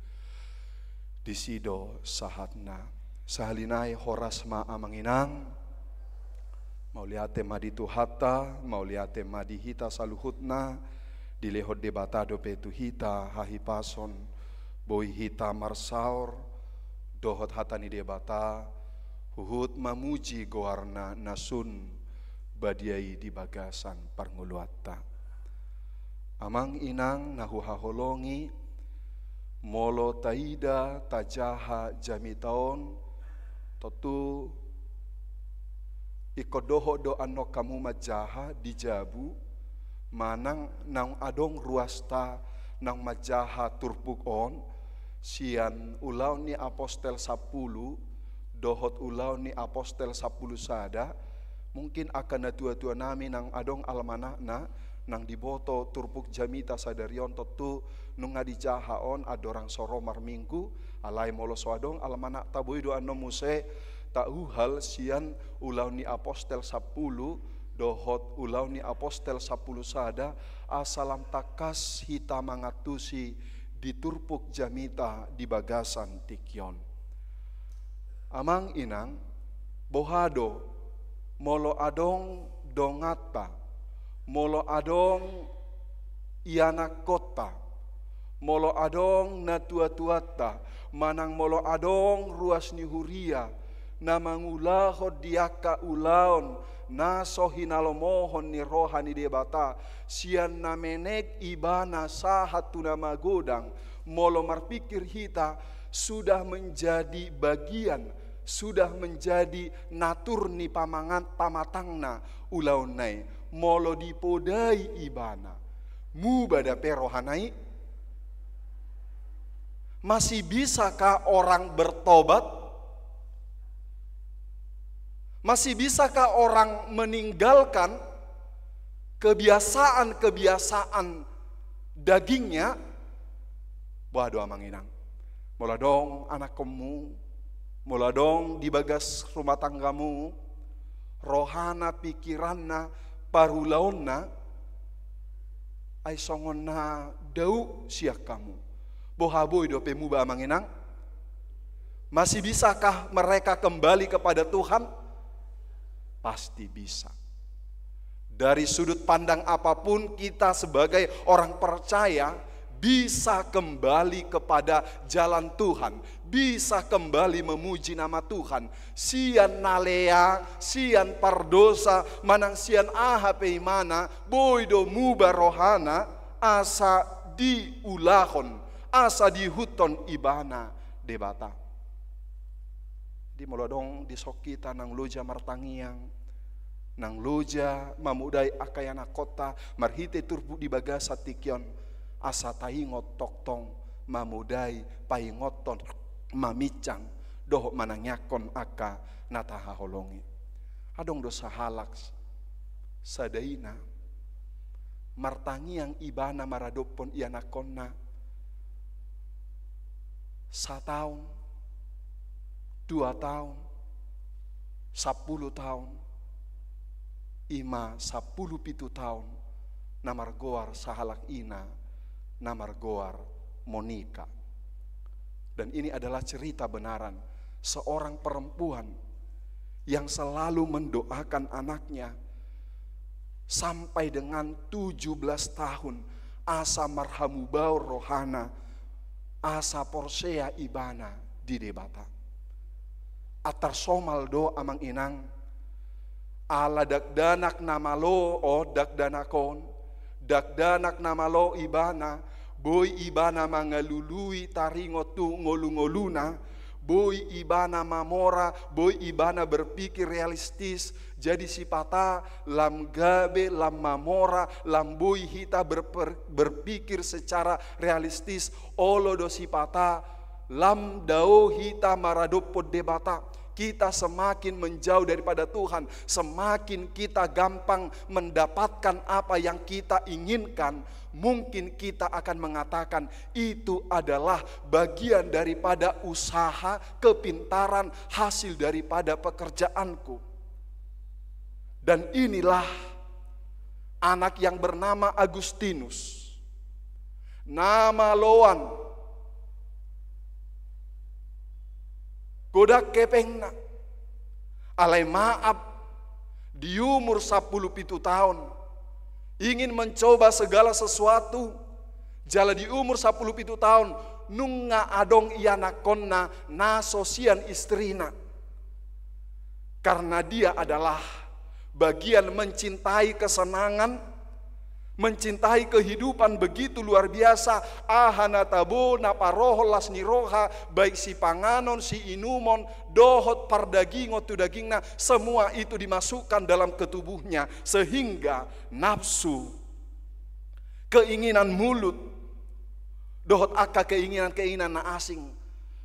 Disi do sahatna. Sahali nai horas ma amang inang. Mauliate ma di Tuhanta, mauliate ma di hita saluhutna. Dilehon Debata dope tu hita hahipason, boi hita marsaor dohot hata ni Debata, huhut mamuji goarna na sun badia i di bagasan parngoluanta. Amang inang na huhaholongi, molo taida tajaha jamita on, tontu ingkon dohot do annon hamu manjaha di jabu, manang naung adong ruasta naung manjaha turpuk on, sian Ulaon ni Apostel sampulu dohot Ulaon ni Apostel sampulu sada. Mungkin angka natuatua nami naung adong almanakna, naung diboto turpuk jamita sadari on, tontu nunga dijaha on andorang so ro marminggu. Alai molo so adong almanakta, boi do annon muse tauhal sian Ulaon ni Apostel sampulu dohot Ulaon ni Apostel sampulu sada, asa lam tangkas hita mangantusi di turpuk jamita di bagasan tingki on. Amang inang, boha do molo adong donganta, molo adong ianakkonta, molo adong natuatuanta, manang molo adong ruas ni huria na mangulahon di angka ulaon na so hinalomohon ni roha ni Debata, sian na menek ibana sahat tu na magodang, molo marpikir hita, sudah menjadi bagian, sudah menjadi natur ni pamangan, pamatangna ulaonna i. Molo dipodai ibana, muba dope rohana i? Masih bisakah orang bertobat? Masih bisakah orang meninggalkan kebiasaan-kebiasaan dagingnya? Boha do amang inang? Molo adong anakkonmu, molo adong di bagas rumah tanggamu, rohana, pikiranna, parulaonna, ai songon na dao sian hamu. Boha, boi dope muba amang inang? Masih bisakah mereka kembali kepada Tuhan? Pasti bisa. Dari sudut pandang apapun, kita sebagai orang percaya bisa kembali kepada jalan Tuhan, bisa kembali memuji nama Tuhan. Sian na lea, sian pardosa, manang sian aha pe ibana, boi do muba rohana, asa diulahon, asa diihuthon ibana Debata. Jadi molo adong dison hita naung loja martangiang, naung loja mamodai angka ianakkonta marhite turpuk di bagasan tingki on, asa taingot tongtong mamodai, paingothon, maminsang dohot manangiangkon angka na tahaholongi. Adong do sahalak, sada ina, martangiang ibana maradophon ianakkonna, sataon, dua taon, sampulu taon, ima sampulu pitu taon na margoar sahalak ina na margoar Monika. Dan ini adalah cerita benaran seorang perempuan yang selalu mendoakan anaknya sampai dengan tujuh belas tahun, asa marhamubaon rohana, asa porsea ibana di Debata. Antar somal do, amang inang, ala dakdanak na malo on, dakdanak on, dakdanak na malo ibana, boi ibana mangalului taringot tu ngolungoluna, boi ibana mamora, boi ibana berpikir realistis. Jadi sipata lam gabe, lam mamora, lam boi hita berper-, berpikir secara realistis, olo do sipata lam dao hita maradophon Debata, kita semakin menjauh daripada Tuhan, semakin kita gampang mendapatkan apa yang kita inginkan, mungkin kita akan mengatakan, "Itu adalah bagian daripada usaha, kepintaran, hasil daripada pekerjaanku." Dan inilah anak yang bernama Agustinus. Na maloan, godang hepengna. Alai maaf, di umur sampulu pitu taon, ingin mencoba segala sesuatu, jala di umur sampulu pitu taon, nunga adong ianakhonna na so sian istrina. Karena dia adalah bagian mencintai kesenangan, mencintai kehidupan begitu luar biasa, aha na tabo na parohon las ni roha, baik sipanganon, siinumon, dohot pardagingon tu dagingna, semua itu dimasukkan dalam ke tubuhnya, sehingga nafsu, keinginan mulut, dohot angka keinginan-keinginan na asing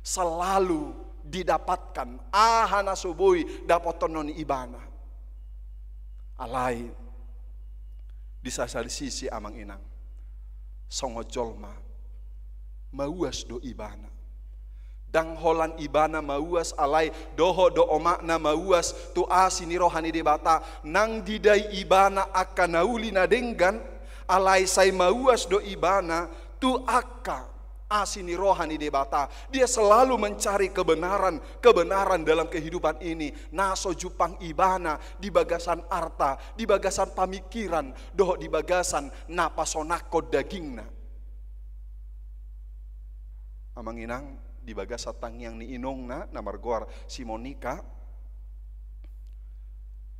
selalu didapatkan, aha na so boi dapothon ni ibana. Alai di sasada sisi, amang inang, songon jolma mauas do ibana. Ndang holan ibana mauas, alai dohot do omakna mauas tu asi ni roha ni Debata. Nang didai ibana angka na uli na denggan, alai sai mauas do ibana tu angka asi ni roha ni Debata. Dia selalu mencari kebenaran, kebenaran dalam kehidupan ini, na so jumpang ibana di bagasan arta, di bagasan pamikiran, dohot di bagasan na pasonanghon dagingna. Amang inang, di bagasan tangiang ni inongna na margoar si Monika,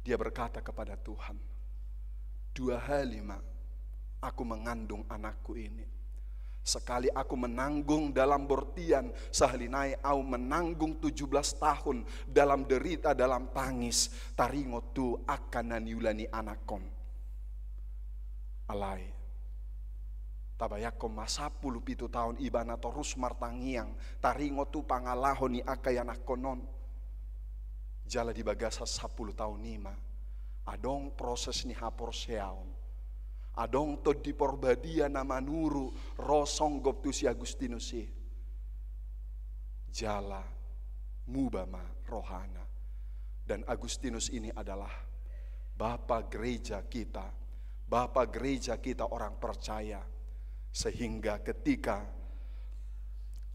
dia berkata kepada Tuhan, "Dua hali ma aku mengandung anakku ini. Sekali aku menanggung dalam bortian, sahali nai au menanggung tujuh belas tahun dalam derita, dalam tangis, taringot tu angka na niula ni anakhon." Alai tabayangkon ma, sampulu pitu taon ibana torus martangiang taringot tu pangalaho ni angka ianakhon on. Jala di bagasan sampulu taon i ma adong proses ni haporseaon, adong Tondi Porbadia na manuru ro songgop tu si Agustinus i. Jala muba ma rohana. Dan Agustinus ini adalah bapa gereja kita, bapa gereja kita orang percaya. Sehingga ketika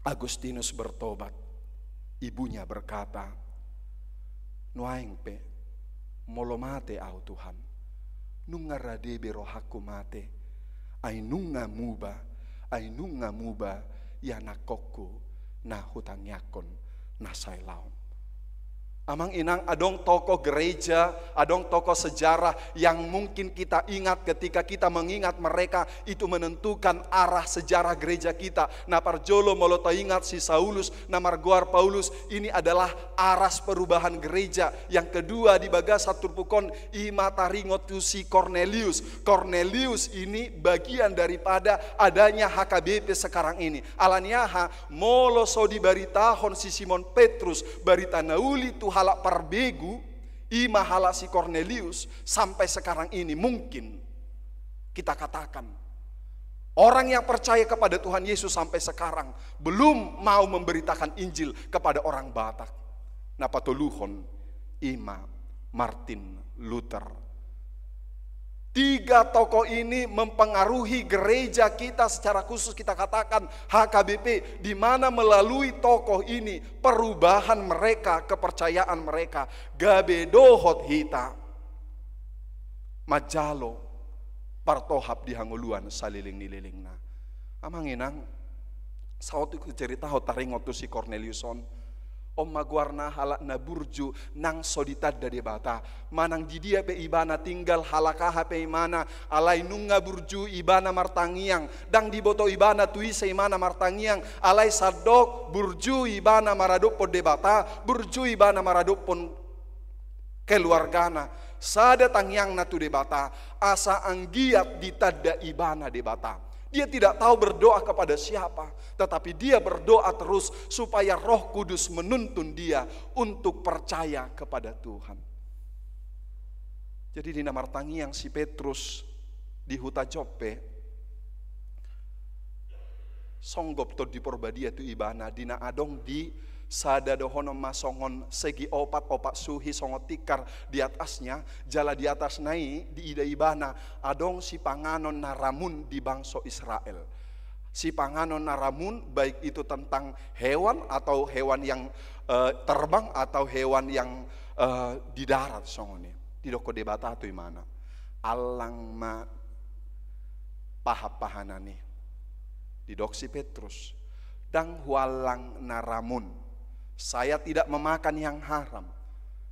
Agustinus bertobat, ibunya berkata, "Nuaeng pe, molo mate au, Tuhan, nunga rade be rohangku mate, ai nunga muba, ai nunga muba ianakhonku na hutangiangkon na sai laon." Amang inang, adong tokoh gereja, adong tokoh sejarah yang mungkin kita ingat, ketika kita mengingat mereka, itu menentukan arah sejarah gereja kita. Na parjolo, molo taingat si Saulus na margoar Paulus, ini adalah aras perubahan gereja. Yang kedua, di bagasan turpuk on, i ma taringot tu si Kornelius. Kornelius ini bagian daripada adanya H K B P sekarang ini. Ala ni aha? Molo so dibaritahon si Simon Petrus barita na uli tu halak parbegu, i ma halak si Kornelius, sampai sekarang ini mungkin kita katakan orang yang percaya kepada Tuhan Yesus sampai sekarang belum mau memberitakan Injil kepada orang Batak. Na patoluhon, i ma Martin Luther. Tiga tokoh ini mempengaruhi gereja kita, secara khusus kita katakan H K B P, di mana melalui tokoh ini perubahan mereka, kepercayaan mereka. Gabe dohot hita manjalo partohap di hangoluan saleleng ni lelengna. Amang inang, saotik huceritahon taringot tu si Kornelius on. On ma goarna halak na burju, nang so ditanda Debata. Manang di dia pe ibana tinggal, halak aha pe ibana, alai nunga burju ibana martangiang. Ndang diboto ibana tu ise ibana martangiang, alai sandok burju ibana maradophon Debata, burju ibana maradophon keluargana. Sada tangiangna tu Debata, asa anggiat ditanda ibana Debata. Dia tidak tahu berdoa kepada siapa, tetapi dia berdoa terus supaya Roh Kudus menuntun dia untuk percaya kepada Tuhan. Jadi, di na martangiang si Petrus di huta Joppe, songgop Tondi Porbadia tu ibana, di na adong di sada dohonon ma songon segi opat, opat suhi songon tikar di atasnya, jala di atasna i diida ibana adong sipanganon na ramun di bangso Israel. Sipanganon na ramun, baik itu tentang hewan atau hewan yang, eh, terbang atau hewan yang, eh, di darat, songon i. Didok Debata tu ibana, allang ma pahanpahanan i. Didok si Petrus, ndang huallang na ramun. Saya tidak memakan yang haram.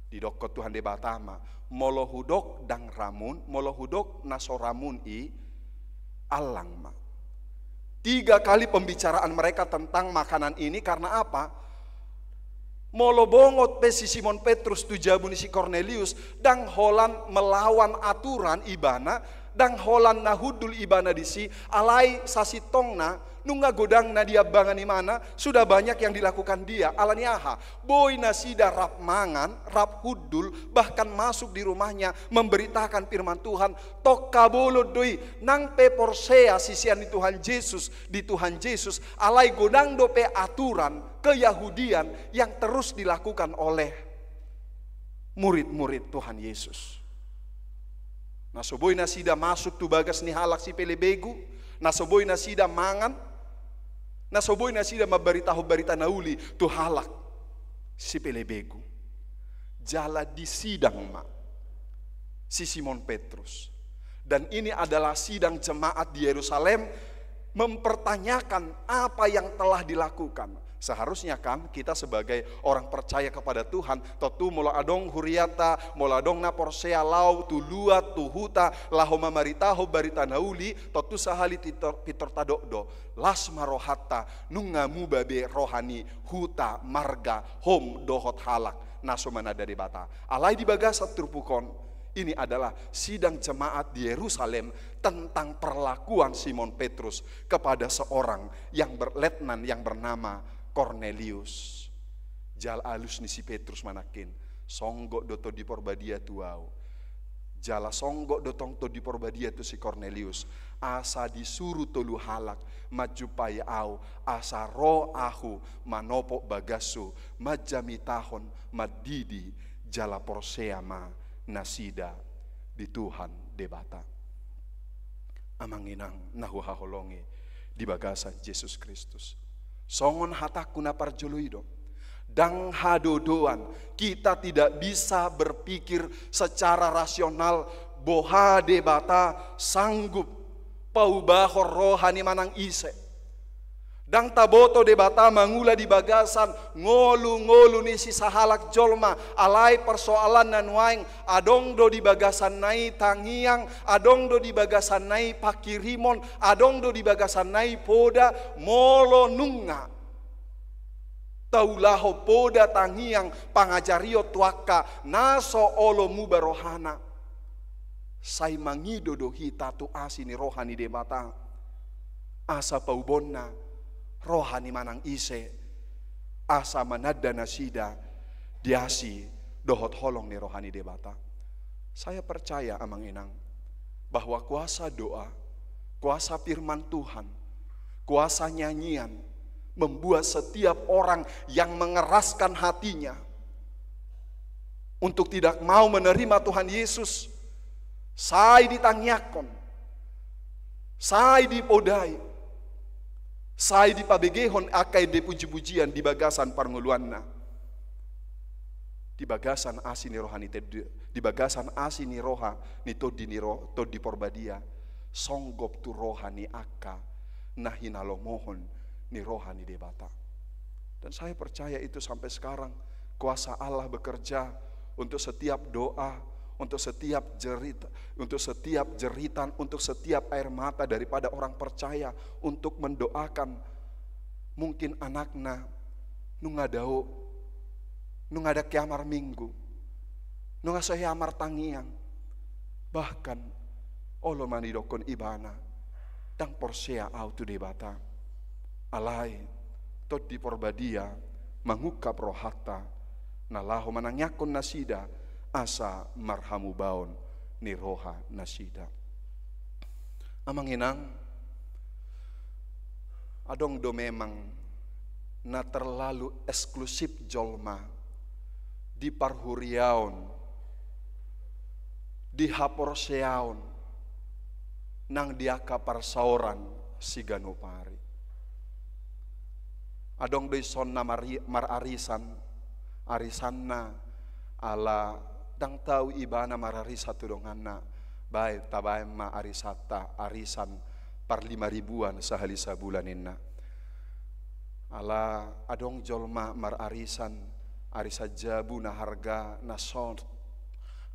Didok Tuhan Debata ma, molo hudok ndang ramun, molo hudok na so ramun i, allang ma. Tiga kali pembicaraan mereka tentang makanan ini, karena apa? Molo bongot pe si Simon Petrus tu jabu ni si Kornelius, ndang holan melawan aturan ibana, ndang holan na hundul ibana disi, alai sasintongna, nunga godang na diambangan ibana, sudah banyak yang dilakukan dia. Alani aha? Boi nasida rap mangan, rap hundul, bahkan masuk di rumahnya, memberitakan firman Tuhan, tongka bolon do i, nang pe porsea sisean ni Tuhan Jesus, di Tuhan Jesus, alai godang dope aturan keyahudian yang terus dilakukan oleh murid-murid Tuhan Yesus. Na so boi nasida masuk tu bagas ni halak sipelebegu, na so boi nasida mangan, na so boi nasida mambaritahon barita na uli tu halak sipelebegu. Jala disidang ma si Simon Petrus. Dan ini adalah sidang jemaat di Yerusalem, mempertanyakan apa yang telah dilakukan. Seharusnya kan kita sebagai orang percaya kepada Tuhan, tontu molo adong huriata, molo adong na porsea laho tu luat, tu huta, laho mamaritahon barita na uli, tontu sahali pintor, pintor tadok do, las ma rohanta, nunga muba be roha ni huta, marga, hom dohot halak na so mananda Debata. Alai di bagasan turpuk on, ini adalah sidang jemaat di Yerusalem tentang perlakuan Simon Petrus kepada seorang yang ber-, letnan yang bernama Kornelius. Jala alus ni si Petrus ma nangkin, songgop do Tondi Porbadia tu ahu. Jala songgop do tong Tondi Porbadia tu si Kornelius, asa disuru tolu halak manjumpai ahu, asa ro ahu manopot bagashu, manjamitahon, mandidi, jala porsea ma nasida di Tuhan Debata. Amang inang na huhaholongi di bagasan Jesus Kristus, songon hatangku na parjolo i do, ndang hadodoan, kita tidak bisa berpikir secara rasional, boha Debata sanggup paubahon roha ni manang ise. Ndang taboto Debata mangula di bagasan ngolu-ngolu ni sisahalak jolma, alai persoalanna nuaeng, adong do di bagasanna i tangiang, adong do di bagasanna i pangkirimon, adong do di bagasanna i poda, molo nunga taulahon poda, tangiang, pangajarion tu angka na so olo muba rohana. Sai mangido do hita tu asi ni roha ni Debata, asa paubonna roha ni manang ise, asa mananda nasida di asi dohot holong ni roha ni Debata. Saya percaya, amang inang, bahwa kuasa doa, kuasa firman Tuhan, kuasa nyanyian membuat setiap orang yang mengeraskan hatinya untuk tidak mau menerima Tuhan Yesus, Sai ditangiangkon, sai dipodai, sai dipabegehon angka ende puji-pujian di bagasan parngoluanna. Di bagasan asi ni roha ni teddu-, di bagasan asi ni roha ni tondi ni ro-, Tondi Porbadia, songgop tu roha ni angka na hinalomohon ni roha ni Debata. Dan saya percaya itu sampai sekarang, kuasa Allah bekerja untuk setiap doa, untuk setiap jerit-, untuk setiap jeritan, untuk setiap air mata daripada orang percaya untuk mendoakan mungkin anakna nunga dao, nunga dang hea marminggu, nunga so hea martangiang, bahkan olo ma nidokkon ibana, dang porsea au tu Debata. Alai Tondi Porbadia mangungkap rohanta, na laho manangiangkon nasida asa marhamubaon ni roha nasida. Amang inang, adong do memang na terlalu eksklusif jolma di parhuriaon, di haporseaon, nang di angka parsaoran siganup ari. Adong do dison na mari-, mararisan, arisanna ala dang tau ibana mararisan tu donganna, baen, tabaen ma arisanta, arisan parlima ribuan sahali sabulan ninna. Ala adong jolma mararisan, arisan jabu na hargana son.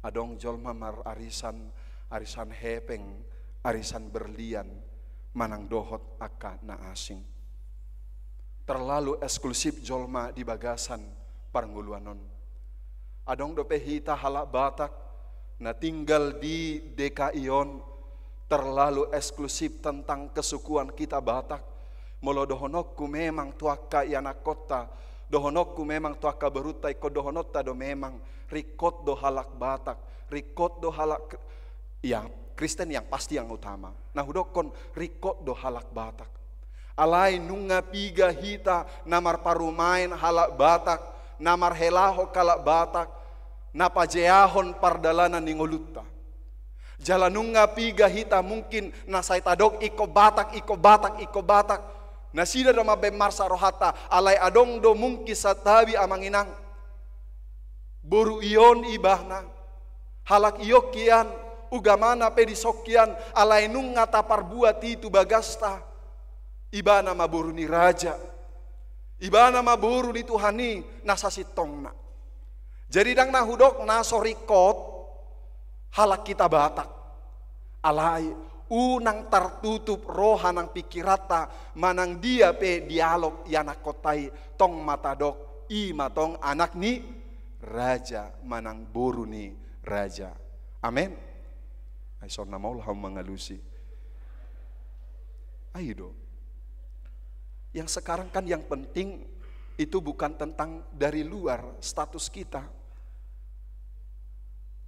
Adong jolma mararisan, arisan hepeng, arisan berlian, manang dohot angka na asing. Terlalu eksklusif jolma di bagasan parngoluan on. Adong dope hita halak Batak na tinggal di D K I on terlalu eksklusif tentang kesukuan kita Batak. Molo dohononku memang tu angka ianakkonta, dohononku memang tu angka borunta, ingkon dohononta do memang ringkot do halak Batak, ringkot do halak Kr-, ya, Kristen yang pasti yang utama. Na hudokkon ringkot do halak Batak. Alai nunga piga hita na marparumaen halak Batak, na marhelahon halak Batak, na pajeahon pardalanan ni ngolunta. Jala nunga piga hita mungkin na sai tadok ingkon Batak, ingkon Batak, ingkon Batak. Nasida do mambaen marsak rohanta, alai adong do mungkin santabi amang inang. Boru i on ibana, halak i on hian, ugamana pe dison hian, alai nunga taparbuat i tu bagasta. Ibana ma boru ni raja. Ibana ma boru ni Tuhan i na sasintongna. Jadi dang na hudok na so ringkot halak hita Batak. Alai unang tartutup roha nang pingkiranta manang dia pe dialog ianakkonta i, tong ma tadok i ma tong anak ni raja manang boru ni raja. Amen. Ai so na maol hamu mangalusi. Ai do. Yang sekarang kan yang penting itu bukan tentang dari luar status kita.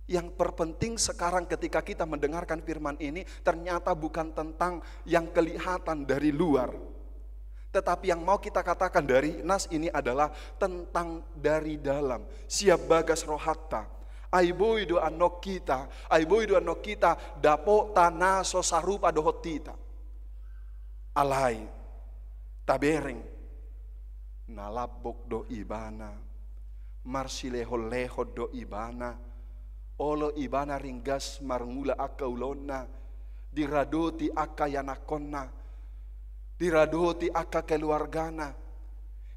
Yang terpenting sekarang ketika kita mendengarkan firman ini, ternyata bukan tentang yang kelihatan dari luar. Tetapi yang mau kita katakan dari nas ini adalah tentang dari dalam. Sian bagas rohanta. Ai boi do annon hita, ai boi do annon hita, dapot na so sarupa dohot hita. Alai, tabereng, na lambok do ibana, marsilehon-lehon do ibana, olo ibana ringgas marmula angka ulaonna, diradoti angka ianakkonna, diradoti angka keluargana.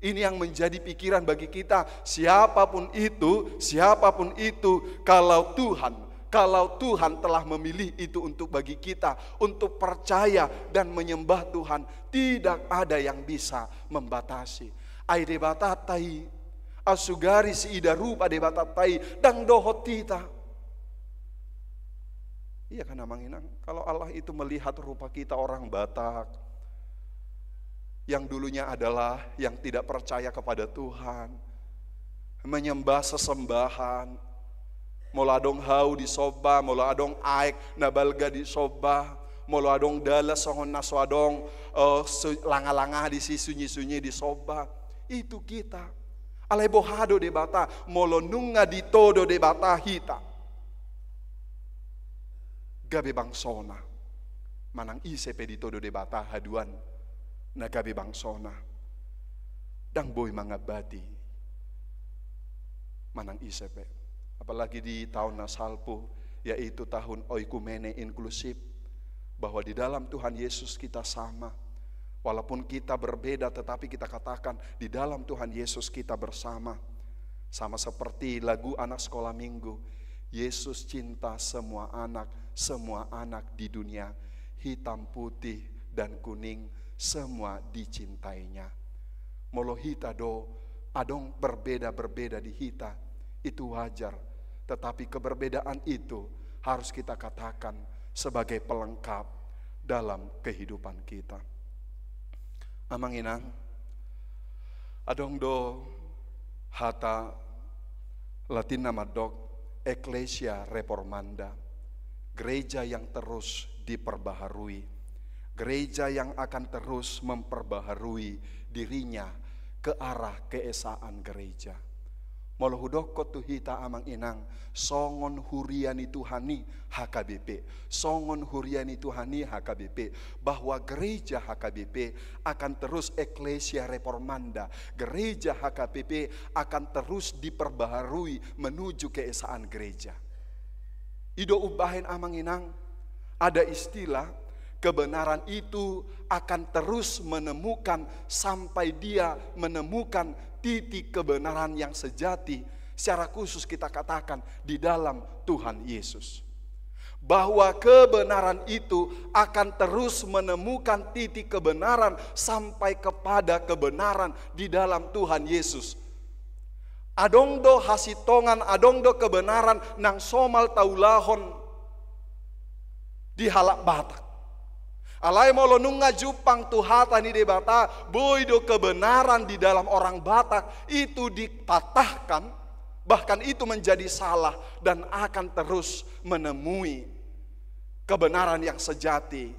Ini yang menjadi pikiran bagi kita, siapapun itu, siapapun itu, kalau Tuhan, kalau Tuhan telah memilih itu untuk bagi kita, untuk percaya dan menyembah Tuhan, tidak ada yang bisa membatasi. Ai Debatanta i, ai sugari siida rupa Debatanta i, dang dohot hita. Iya kan, Amang Inang? Kalau Allah itu melihat rupa kita orang Batak yang dulunya adalah yang tidak percaya kepada Tuhan, menyembah sesembahan, molo adong hau disomba, molo adong aek na balga disomba, molo adong dalan songon na so adong, eh, su-, langa-langa disi, sunyi-sunyi disomba. Itu kita. Alai boha do Debata, molo nunga ditodo Debata hita. gabe bangsona. Manang ise pe ditodo Debata haduan na gabe bangsona, ndang boi mangambati manang ise pe. Apalagi di taon na salpu, yaitu tahun oikumene inklusif, bahwa di dalam Tuhan Yesus kita sama. Walaupun kita berbeda, tetapi kita katakan, di dalam Tuhan Yesus kita bersama. Sama seperti lagu anak sekolah minggu, Yesus cinta semua anak, semua anak di dunia, hitam, putih, dan kuning, semua dicintai-Nya. Molo hita do adong berbeda-berbeda di hita, itu wajar. Tetapi keberbedaan itu harus kita katakan sebagai pelengkap dalam kehidupan kita. Amang inang, adong do hata Latinna mandok Ecclesia Reformanda, gereja yang terus diperbaharui, gereja yang akan terus memperbaharui dirinya ke arah keesaan gereja. Molo hudokkon tu hita amang inang, songon huria ni Tuhan i H K B P, songon huria ni Tuhan i H K B P, bahwa gereja H K B P akan terus, Ecclesia Reformanda, gereja H K B P akan terus diperbaharui menuju keesaan gereja. I do umbahen amang inang, ada istilah, kebenaran itu akan terus menemukan sampai dia menemukan titik kebenaran yang sejati. Secara khusus kita katakan di dalam Tuhan Yesus. Bahwa kebenaran itu akan terus menemukan titik kebenaran sampai kepada kebenaran di dalam Tuhan Yesus. Adong do hasintongan, adong do kebenaran nang somal taulahon di halak Batak. Alai molo nunga jumpang tu hata ni Debata, boi do kebenaran di dalam orang Batak itu dipatahkan, bahkan itu menjadi salah dan akan terus menemui kebenaran yang sejati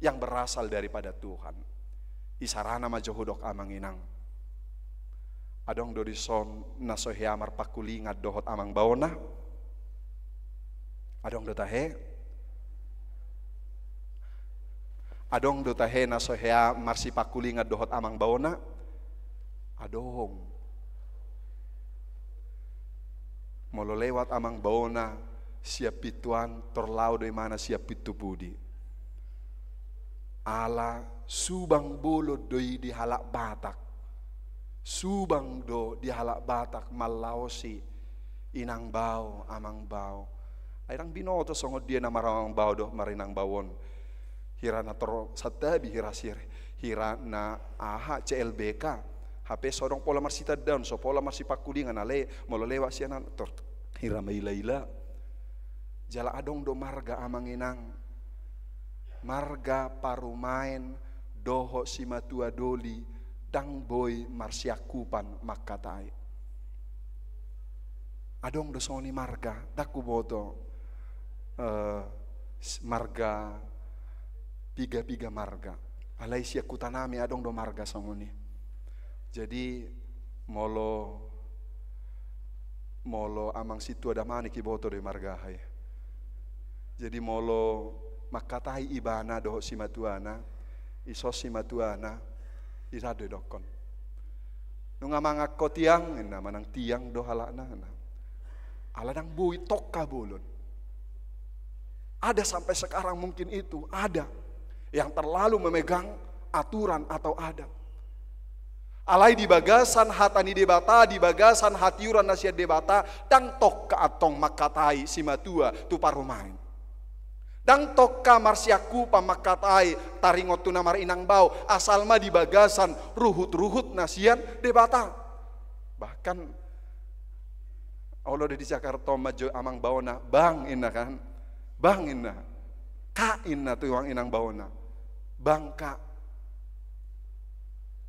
yang berasal daripada Tuhan. Isarana ma jo hudok amang inang. Adong do dison na so hea marpangkulingan dohot amang baona? Adong do tahe? Adong do tahe na so hea marsipangkulingan dohot amang baona? Adong. Molo lewat amang baona sian pintu an, tor laho do imana sian pintu pudi. Ala subang bolon do i di halak Batak. Subang do di halak Batak manlaosi inang bao, amang bao. Ai ndang binoto songon dia na maramang bao dohot marinang bao on. Hira na tor santabi, hira sir, hira na aha, C L B K. Hape so adong pola marsitandaon, so pola marsipangkulingan, alai molo lewat sian an tor hira maila-ila. Jala adong do marga amang inang, marga parumaen dohot simatua doli ndang boi marsiangkupan mangkatai. Adong do songon i marga, ndang huboto, eh, s-, marga piga-piga marga. Alai sian huta nami adong do marga songon i. Jadi molo, molo amang sintua damanik iboto do i marga aha i. Jadi molo mangkatai ibana dohot simatuana, ison simatuana, i ra do idokkon. Nunga mangan ho tiang, ninna, manang tiang do halakna, ninna. Ala ndang boi tongka bolon. Ada sampai sekarang mungkin itu, ada yang terlalu memegang aturan atau adat. Alai di bagasan hata ni Debata, di bagasan hatiuran na sian Debata, ndang tongka antong mangkatai simatua tu parumaen. Ndang tongka marsiangkupan mangkatai taringot tu na marinang bao, asal ma di bagasan ruhut-ruhut na sian Debata. Bahkan olo do di Jakarta on manjou amang baona, bang, ninna kan. Bang, ninna. Kak, ninna tu amang inang baona. Bang, kak.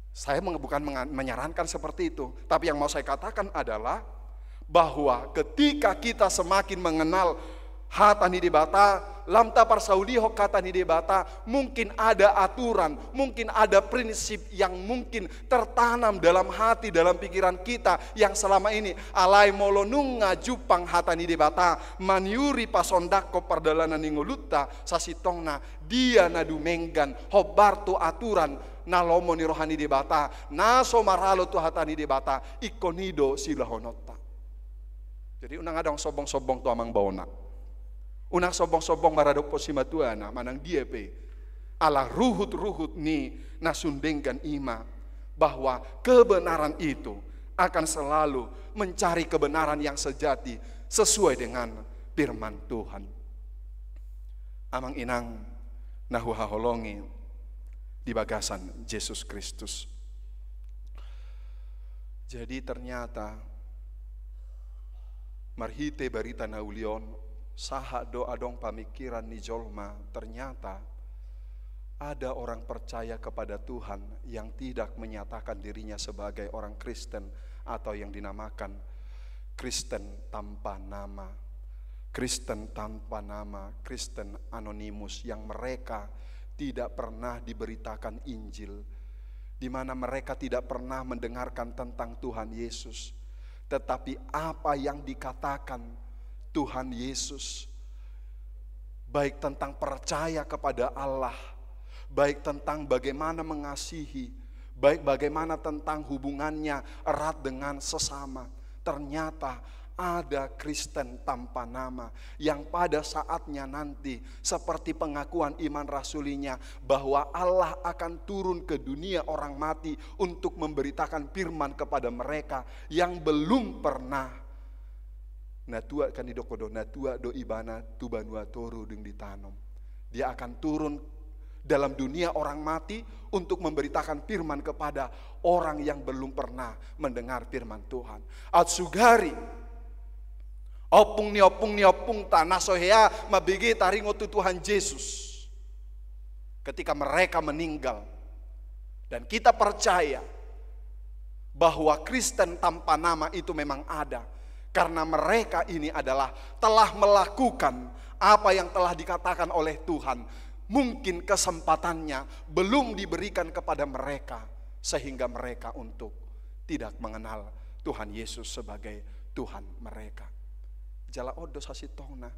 Saya meng-, bukan menga-, menyarankan seperti itu, tapi yang mau saya katakan adalah bahwa ketika kita semakin mengenal hata ni Debata, Lam taparsaulihon hata ni Debata, mungkin ada aturan, mungkin ada prinsip yang mungkin tertanam dalam hati, dalam pikiran kita yang selama ini. Alai molo nunga jumpang hata ni Debata maniuri pasondanghon pardalanan ni ngolunta, sasintongna dia na dumenggan hombar tu aturan na lomo ni roha ni Debata, na so maralo tu hata ni Debata, ingkon i do siulahononta. Jadi unang adong sombong-sombong tu amang bona. Unang sombong-sombong maradophon simatuana manang dia pe. Ala ruhut-ruhut ni na sun denggan i ma bahwa kebenaran itu akan selalu mencari kebenaran yang sejati sesuai dengan firman Tuhan. Amang inang na huhaholongi di bagasan Jesus Kristus. Jadi ternyata marhite barita na uli on, sahat do adong pamikiran ni jolma, ternyata ada orang percaya kepada Tuhan yang tidak menyatakan dirinya sebagai orang Kristen atau yang dinamakan Kristen tanpa nama. Kristen tanpa nama, Kristen anonimus yang mereka tidak pernah diberitakan Injil, di mana mereka tidak pernah mendengarkan tentang Tuhan Yesus. Tetapi apa yang dikatakan Tuhan Yesus, baik tentang percaya kepada Allah, baik tentang bagaimana mengasihi, baik bagaimana tentang hubungannya erat dengan sesama, ternyata ada Kristen tanpa nama yang pada saatnya nanti, seperti pengakuan iman rasulinya, bahwa Allah akan turun ke dunia orang mati untuk memberitakan firman kepada mereka yang belum pernah. Na tuat kan didok do, na tuat do ibana tu banua toru dung ditanom. Dia akan turun dalam dunia orang mati untuk memberitakan firman kepada orang yang belum pernah mendengar firman Tuhan. Atsugari ompung ni ompung ni ompungta na so hea mambege taringot tu Tuhan Jesus, ketika mereka meninggal dan kita percaya bahwa Kristen tanpa nama itu memang ada, karena mereka ini adalah telah melakukan apa yang telah dikatakan oleh Tuhan. Mungkin kesempatannya belum diberikan kepada mereka, sehingga mereka untuk tidak mengenal Tuhan Yesus sebagai Tuhan mereka. Jala on do sasintongna.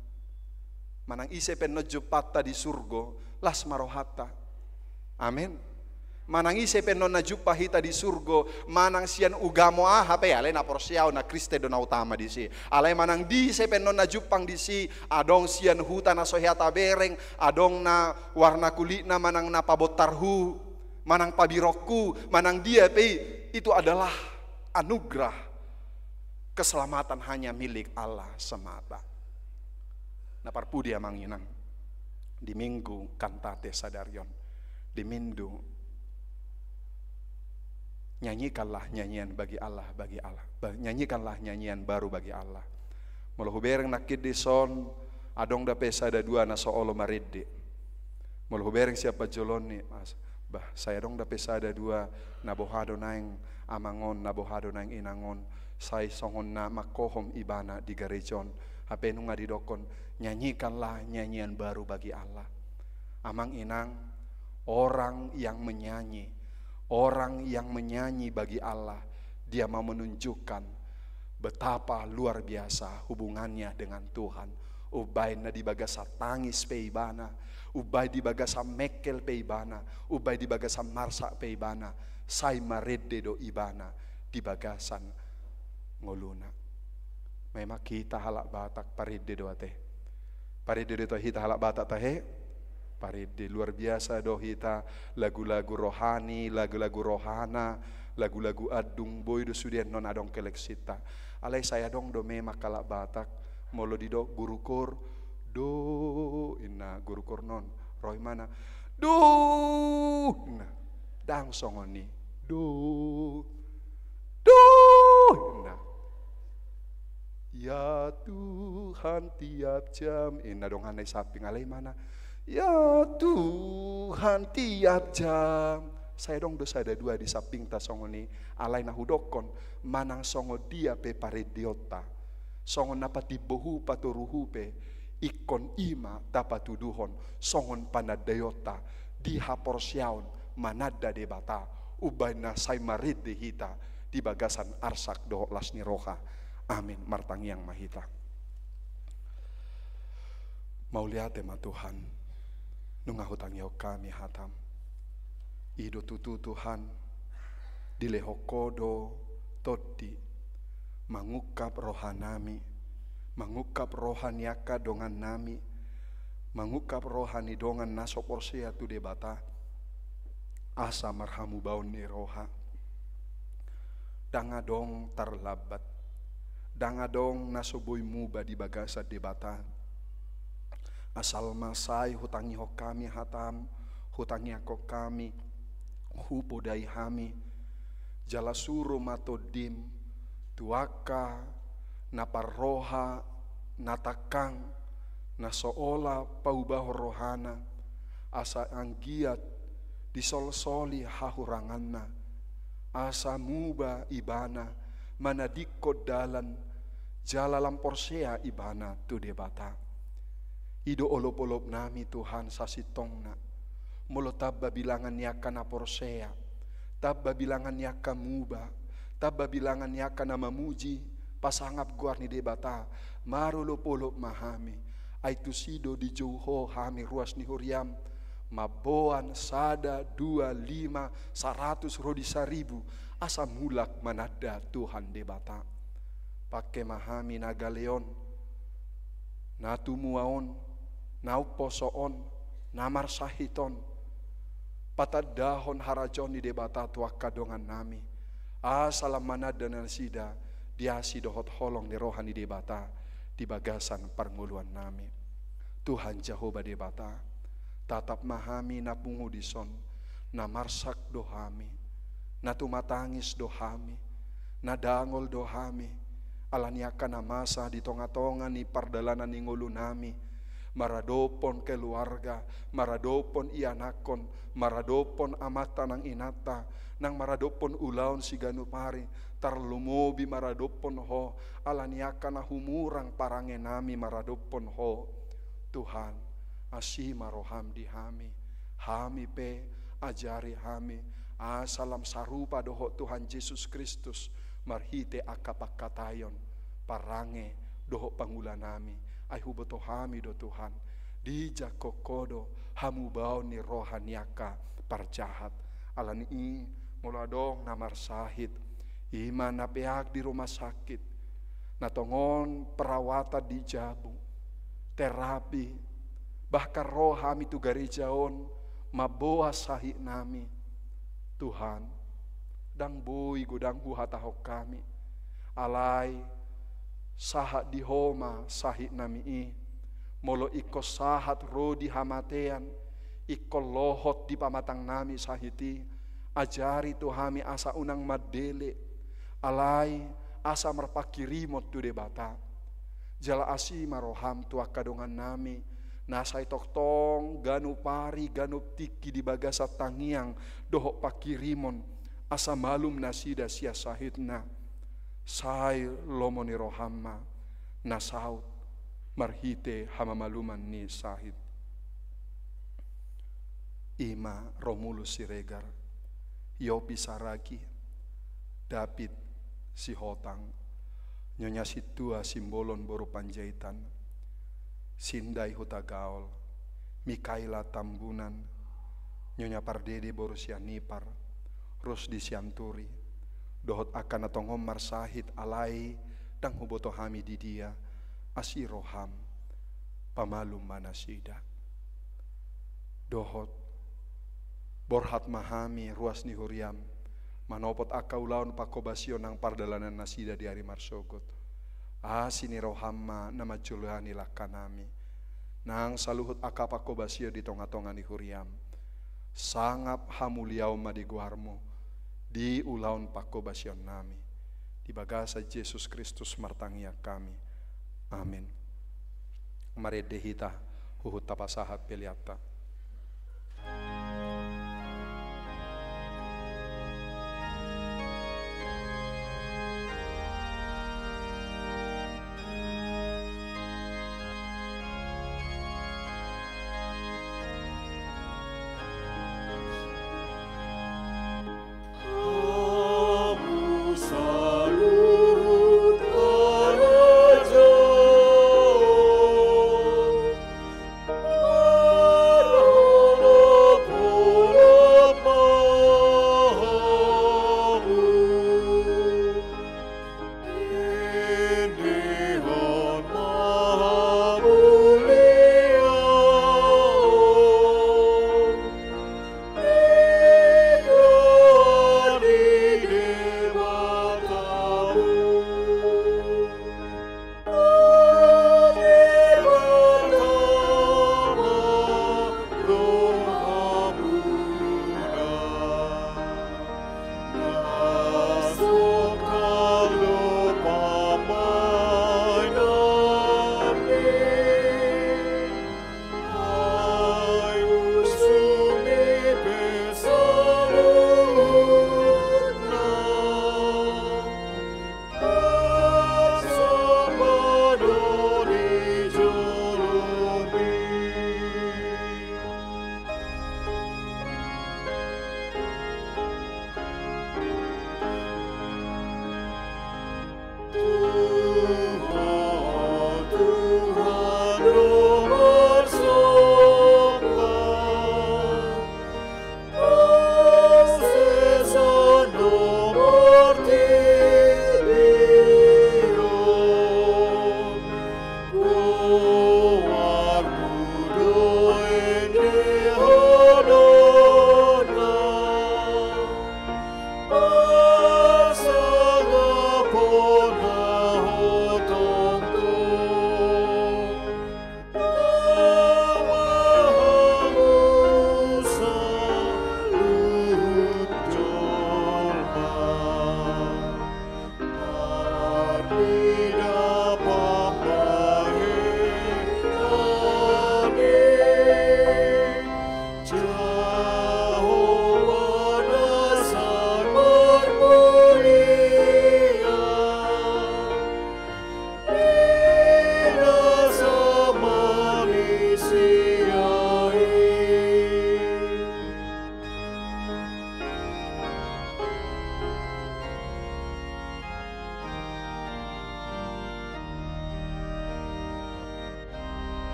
Manang ise pe annon jumpangta di surgo, las ma rohanta. Amin. Manang ise pe annon na jumpang hita di surgo, manang sian ugamo aha pe, alai na porsea au na Kristen do na utama disi. Alai manang di ise pe annon na jumpang disi, adong sian huta na so hea tabereng, adong na warna kulitna manang na pabontar hu, manang pabirongku, manang dia pe, itu adalah anugerah keselamatan hanya milik Allah semata. Na parpudi amang inang, di Minggu Kantate sadari on, di Minggu nyanyikanlah nyanyian bagi Allah, bagi Allah. Ba-, nyanyikanlah nyanyian baru bagi Allah. Molo hubereng nangkin dison, adong dope sada dua na so olo marende. Molo hubereng sian panjolon ni, bah, sai adong dope sada dua na boha do naeng amang on, na boha do naeng inang on, sai songon na manghohom ibana di gareja on. Hape nunga didokkon, nyanyikanlah nyanyian baru bagi Allah. Amang inang, orang yang menyanyi, orang yang menyanyi bagi Allah, dia mau menunjukkan betapa luar biasa hubungannya dengan Tuhan. Umbaen na di bagasan tangis pe ibana, umbaen di bagasan mengkel pe ibana, umbaen di bagasan marsak pe ibana, sai marende do ibana di bagasan ngoluna. Memang hita halak Batak parende do ate. Parende do hita halak Batak tahe. Parende, luar biasa do hita, lagu-lagu rohani, lagu-lagu rohana, lagu-lagu andung, boi do sude annon adong koleksinta. Alai sai adong do memang halak Batak, molo didok guru kor, do, inna guru kor on, ro ibana, do, inna, ndang songon i, do, do, inna. Ya Tuhan tiap jam, inna donganna di samping, alai ibana, ya Tuhan tiap jam. Sai adong do sada dua di sampingta songon i, alai na hudokkon, manang songon dia pe parendeonta, songon na patimbo hu, patoru hu pe, Ingkon i ma tapatuduhon songon panandaionta di haporseaon mananda Debata, umbahen na sai marende hita di bagasan arsak dohot las ni roha. Amin. Martangiang ma hita. Mauliate ma Tuhan, nunga hutangihon hami hatam. I do tutu Tuhan, dilehon Ho do tondi mangungkap rohanami, mangungkap roha ni angka dongannami, mangungkap roha ni dongan na so porsea tu Debata, asa marhamubaon ni roha. Ndang adong tarlambat, ndang adong na so boi muba di bagasan Debata. Asal ma sai hutangihon hami hatam, hutangiangkon hami, hupodai hami, jala suru ma tondim tu angka na parroha, na tangkang, na so ola paubahon rohana, asa anggiat disolsoli hahuranganna, asa muba ibana, manadingkon dalan, jala lam porsea ibana tu Debata. I do olopolopnami Tuhan sasintongna. Molo tamba bilangan ni angka na porsea, tamba bilangan ni angka muba, tamba bilangan ni angka na mamuji, pasangap goar ni Debata, marolopolop ma hami. Ai tusi do dijou Ho hami ruas ni huriam, mamboan sada, dua, lima, saratus ro di saribu, asa mulak mananda Tuhan Debata. Pangke ma hami na gale on, na tumua on, na umposo on, na marsahit on, patandahon harajaon ni Debata tu angka dongannami, asa lam mananda nasida di asi dohot holong ni roha ni Debata di bagasan parngoluannami. Tuhan Jahowa Debata, tatap ma hami na pungu dison, na marsak do hami, na tumatangis do hami, na dangol do hami, ala ni angka na masa di tongatonga ni pardalanan ni ngolunami, maradophon keluarga, maradophon ianakhon, maradophon amanta nang inanta, nang maradophon ulaon siganup ari, tarlumobi maradophon Ho, ala ni angka na humurang parangenami maradophon Ho. Tuhan, asi ma roham di hami, hami pe ajari hami, asa lam sarupa dohot Tuhan Jesus Kristus, marhite angka pangkataion, parange dohot pangulanami, ai huboto hami do Tuhan, dijangkon Ho do hamubaon ni roha ni angka parjahat. Ala ni i, molo adong na marsahit, i ma na peak di rumah sakit, na tongon perawatan di jabu, terapi, bahkan ro hami tu gareja on, mamboan sahitnami. Tuhan, ndang boi godang huhatahon hami, alai sahat di Ho ma sahitnami i. Molo ingkon sahat ro di hamatean, ingkon lohot di pamatangnami sahit i, ajari tu hami asa unang mandele, alai asa marpanghirimon tu Debata. Jala asi ma roham tu angka dongannami, na sai tongtong ganup ari ganup tingki di bagasan tangiang dohot panghirimon, asa malum nasida sian sahitna, sai lomo ni roham ma na saut marhite hamamaluman ni sahit. I ma Romulus Siregar, Yopi Saragi, David Sihotang, Nyonya Sintua Simbolon boru Panjaitan, Sindai Hutagaol, Mikaela Tambunan, Nyonya Pardede boru Sianipar, Rusdi Sianturi, dohot angka na tongon marsahit alai ndang huboto hami di dia, asi roham, pamalum ma nasida. Dohot borhat ma hami ruas ni huriam, manopot angka ulaon panghobasion nang pardalanan nasida di ari marsogot. Asi ni roham ma na manjoloani langkanami nang saluhut angka panghobasion di tongatonga ni huriam. Sangap hamuliaon ma di goarmu di ulaon panghobasionnami. Di bagasan Jesus Kristus martangiang hami. Amin. Marende hita huhut tapasahat peleanta.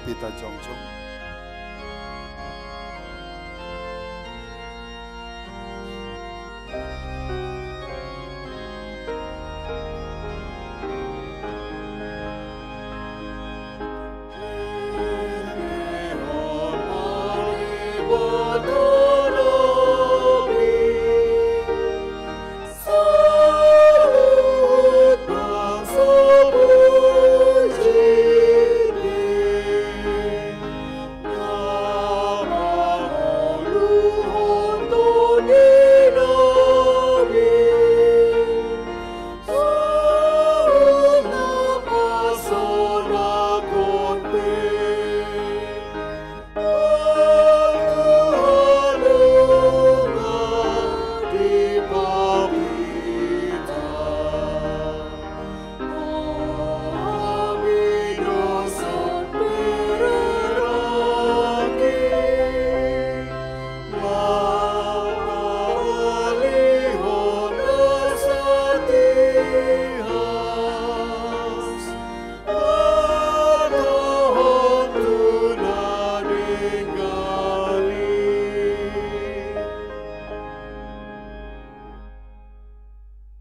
Hita jongjong.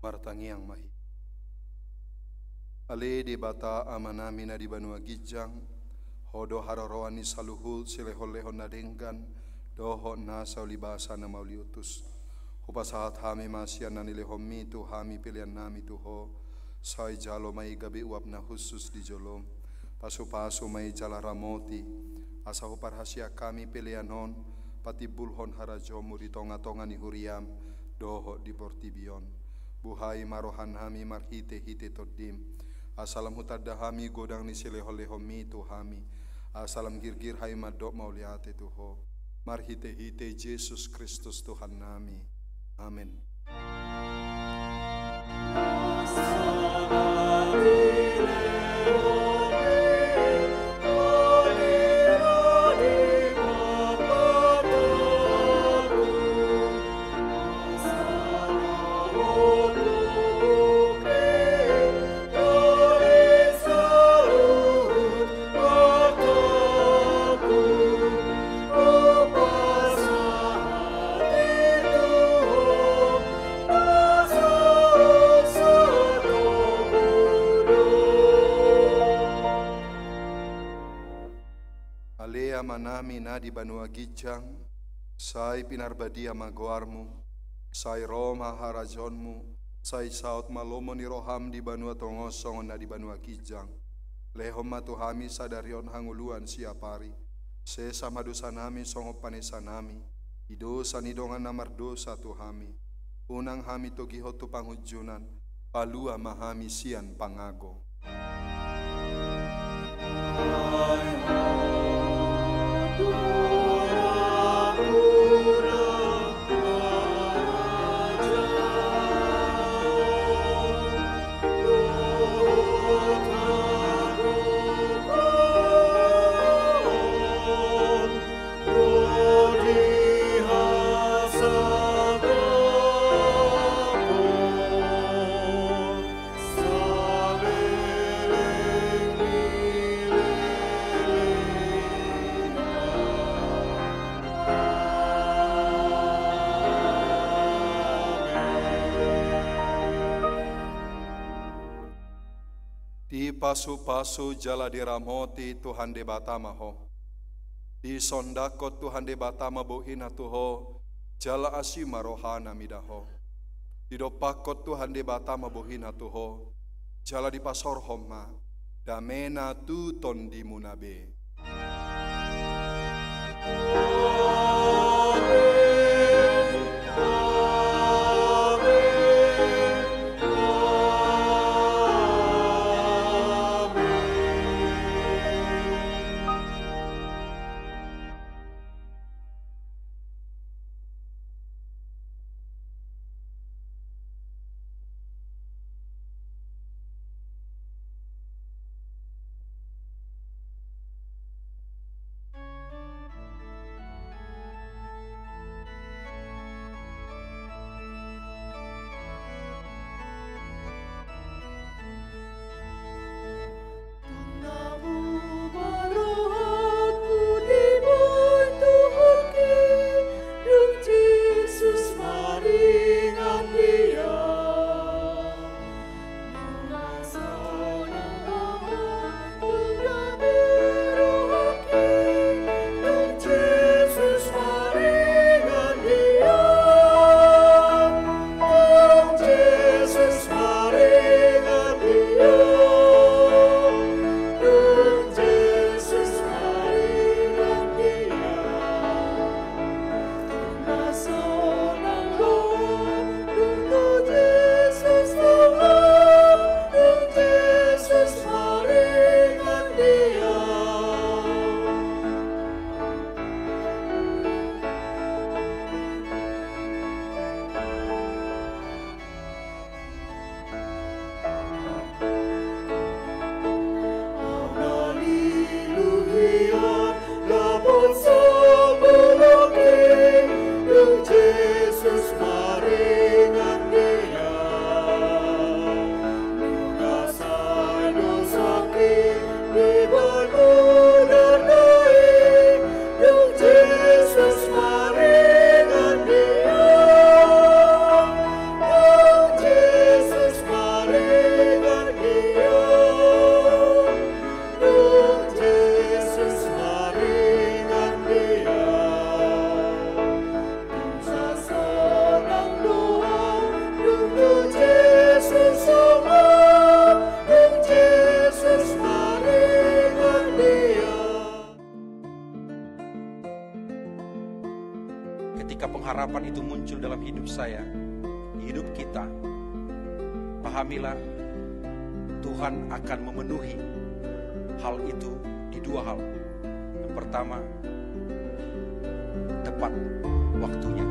Martangiang ma hita. Ale Debata Amanami na di banua ginjang, Ho do haroroan ni saluhut silehonlehon na denggan dohot nasa ulibasa na mauliutus. Hupasahat hami ma sian na nilehonmi tu hami peleannami tu Ho, sai jalo ma i gabe uap na hushus di jolom. Pasupasu ma i jala ramoti, asa huparhaseang hami pelean on patimbulhon harajaonmu di tongatonga ni huriam dohot di portibi on. Buhai ma rohanami marhitehite Tondim, asa lam hutanda hami godang ni silehonlehonmi tu hami, asa lam girgir hami mandok mauliate tu Ho. Marhitehite Jesus Kristus Tuhannami. Amen. Ale Amanami na di banua ginjang, sai pinarbadia ma goarmu, sai ro ma harajaonmu, sai saut ma lomo ni roham di banua tonga on songon na di banua ginjang. Lehon ma tu hami sadari on hangoluan siapari. Sesa ma dosanami songon panesanami di dosa ni dongan na mardosa tu hami. Unang hami togihon tu pangunjunan, palua ma hami sian pangago. Dipasupasu jala diramoti Tuhan Debata ma ho. Disondangkon Tuhan Debata ma bohina tu ho, jala asi ma rohana mida ho. Didompakkon Tuhan Debata ma bohina tu ho, jala dipasaorhon ma damena tu tondimuna be. saya, di hidup kita, pahamilah Tuhan akan memenuhi hal itu di dua hal. Yang pertama, tepat waktunya.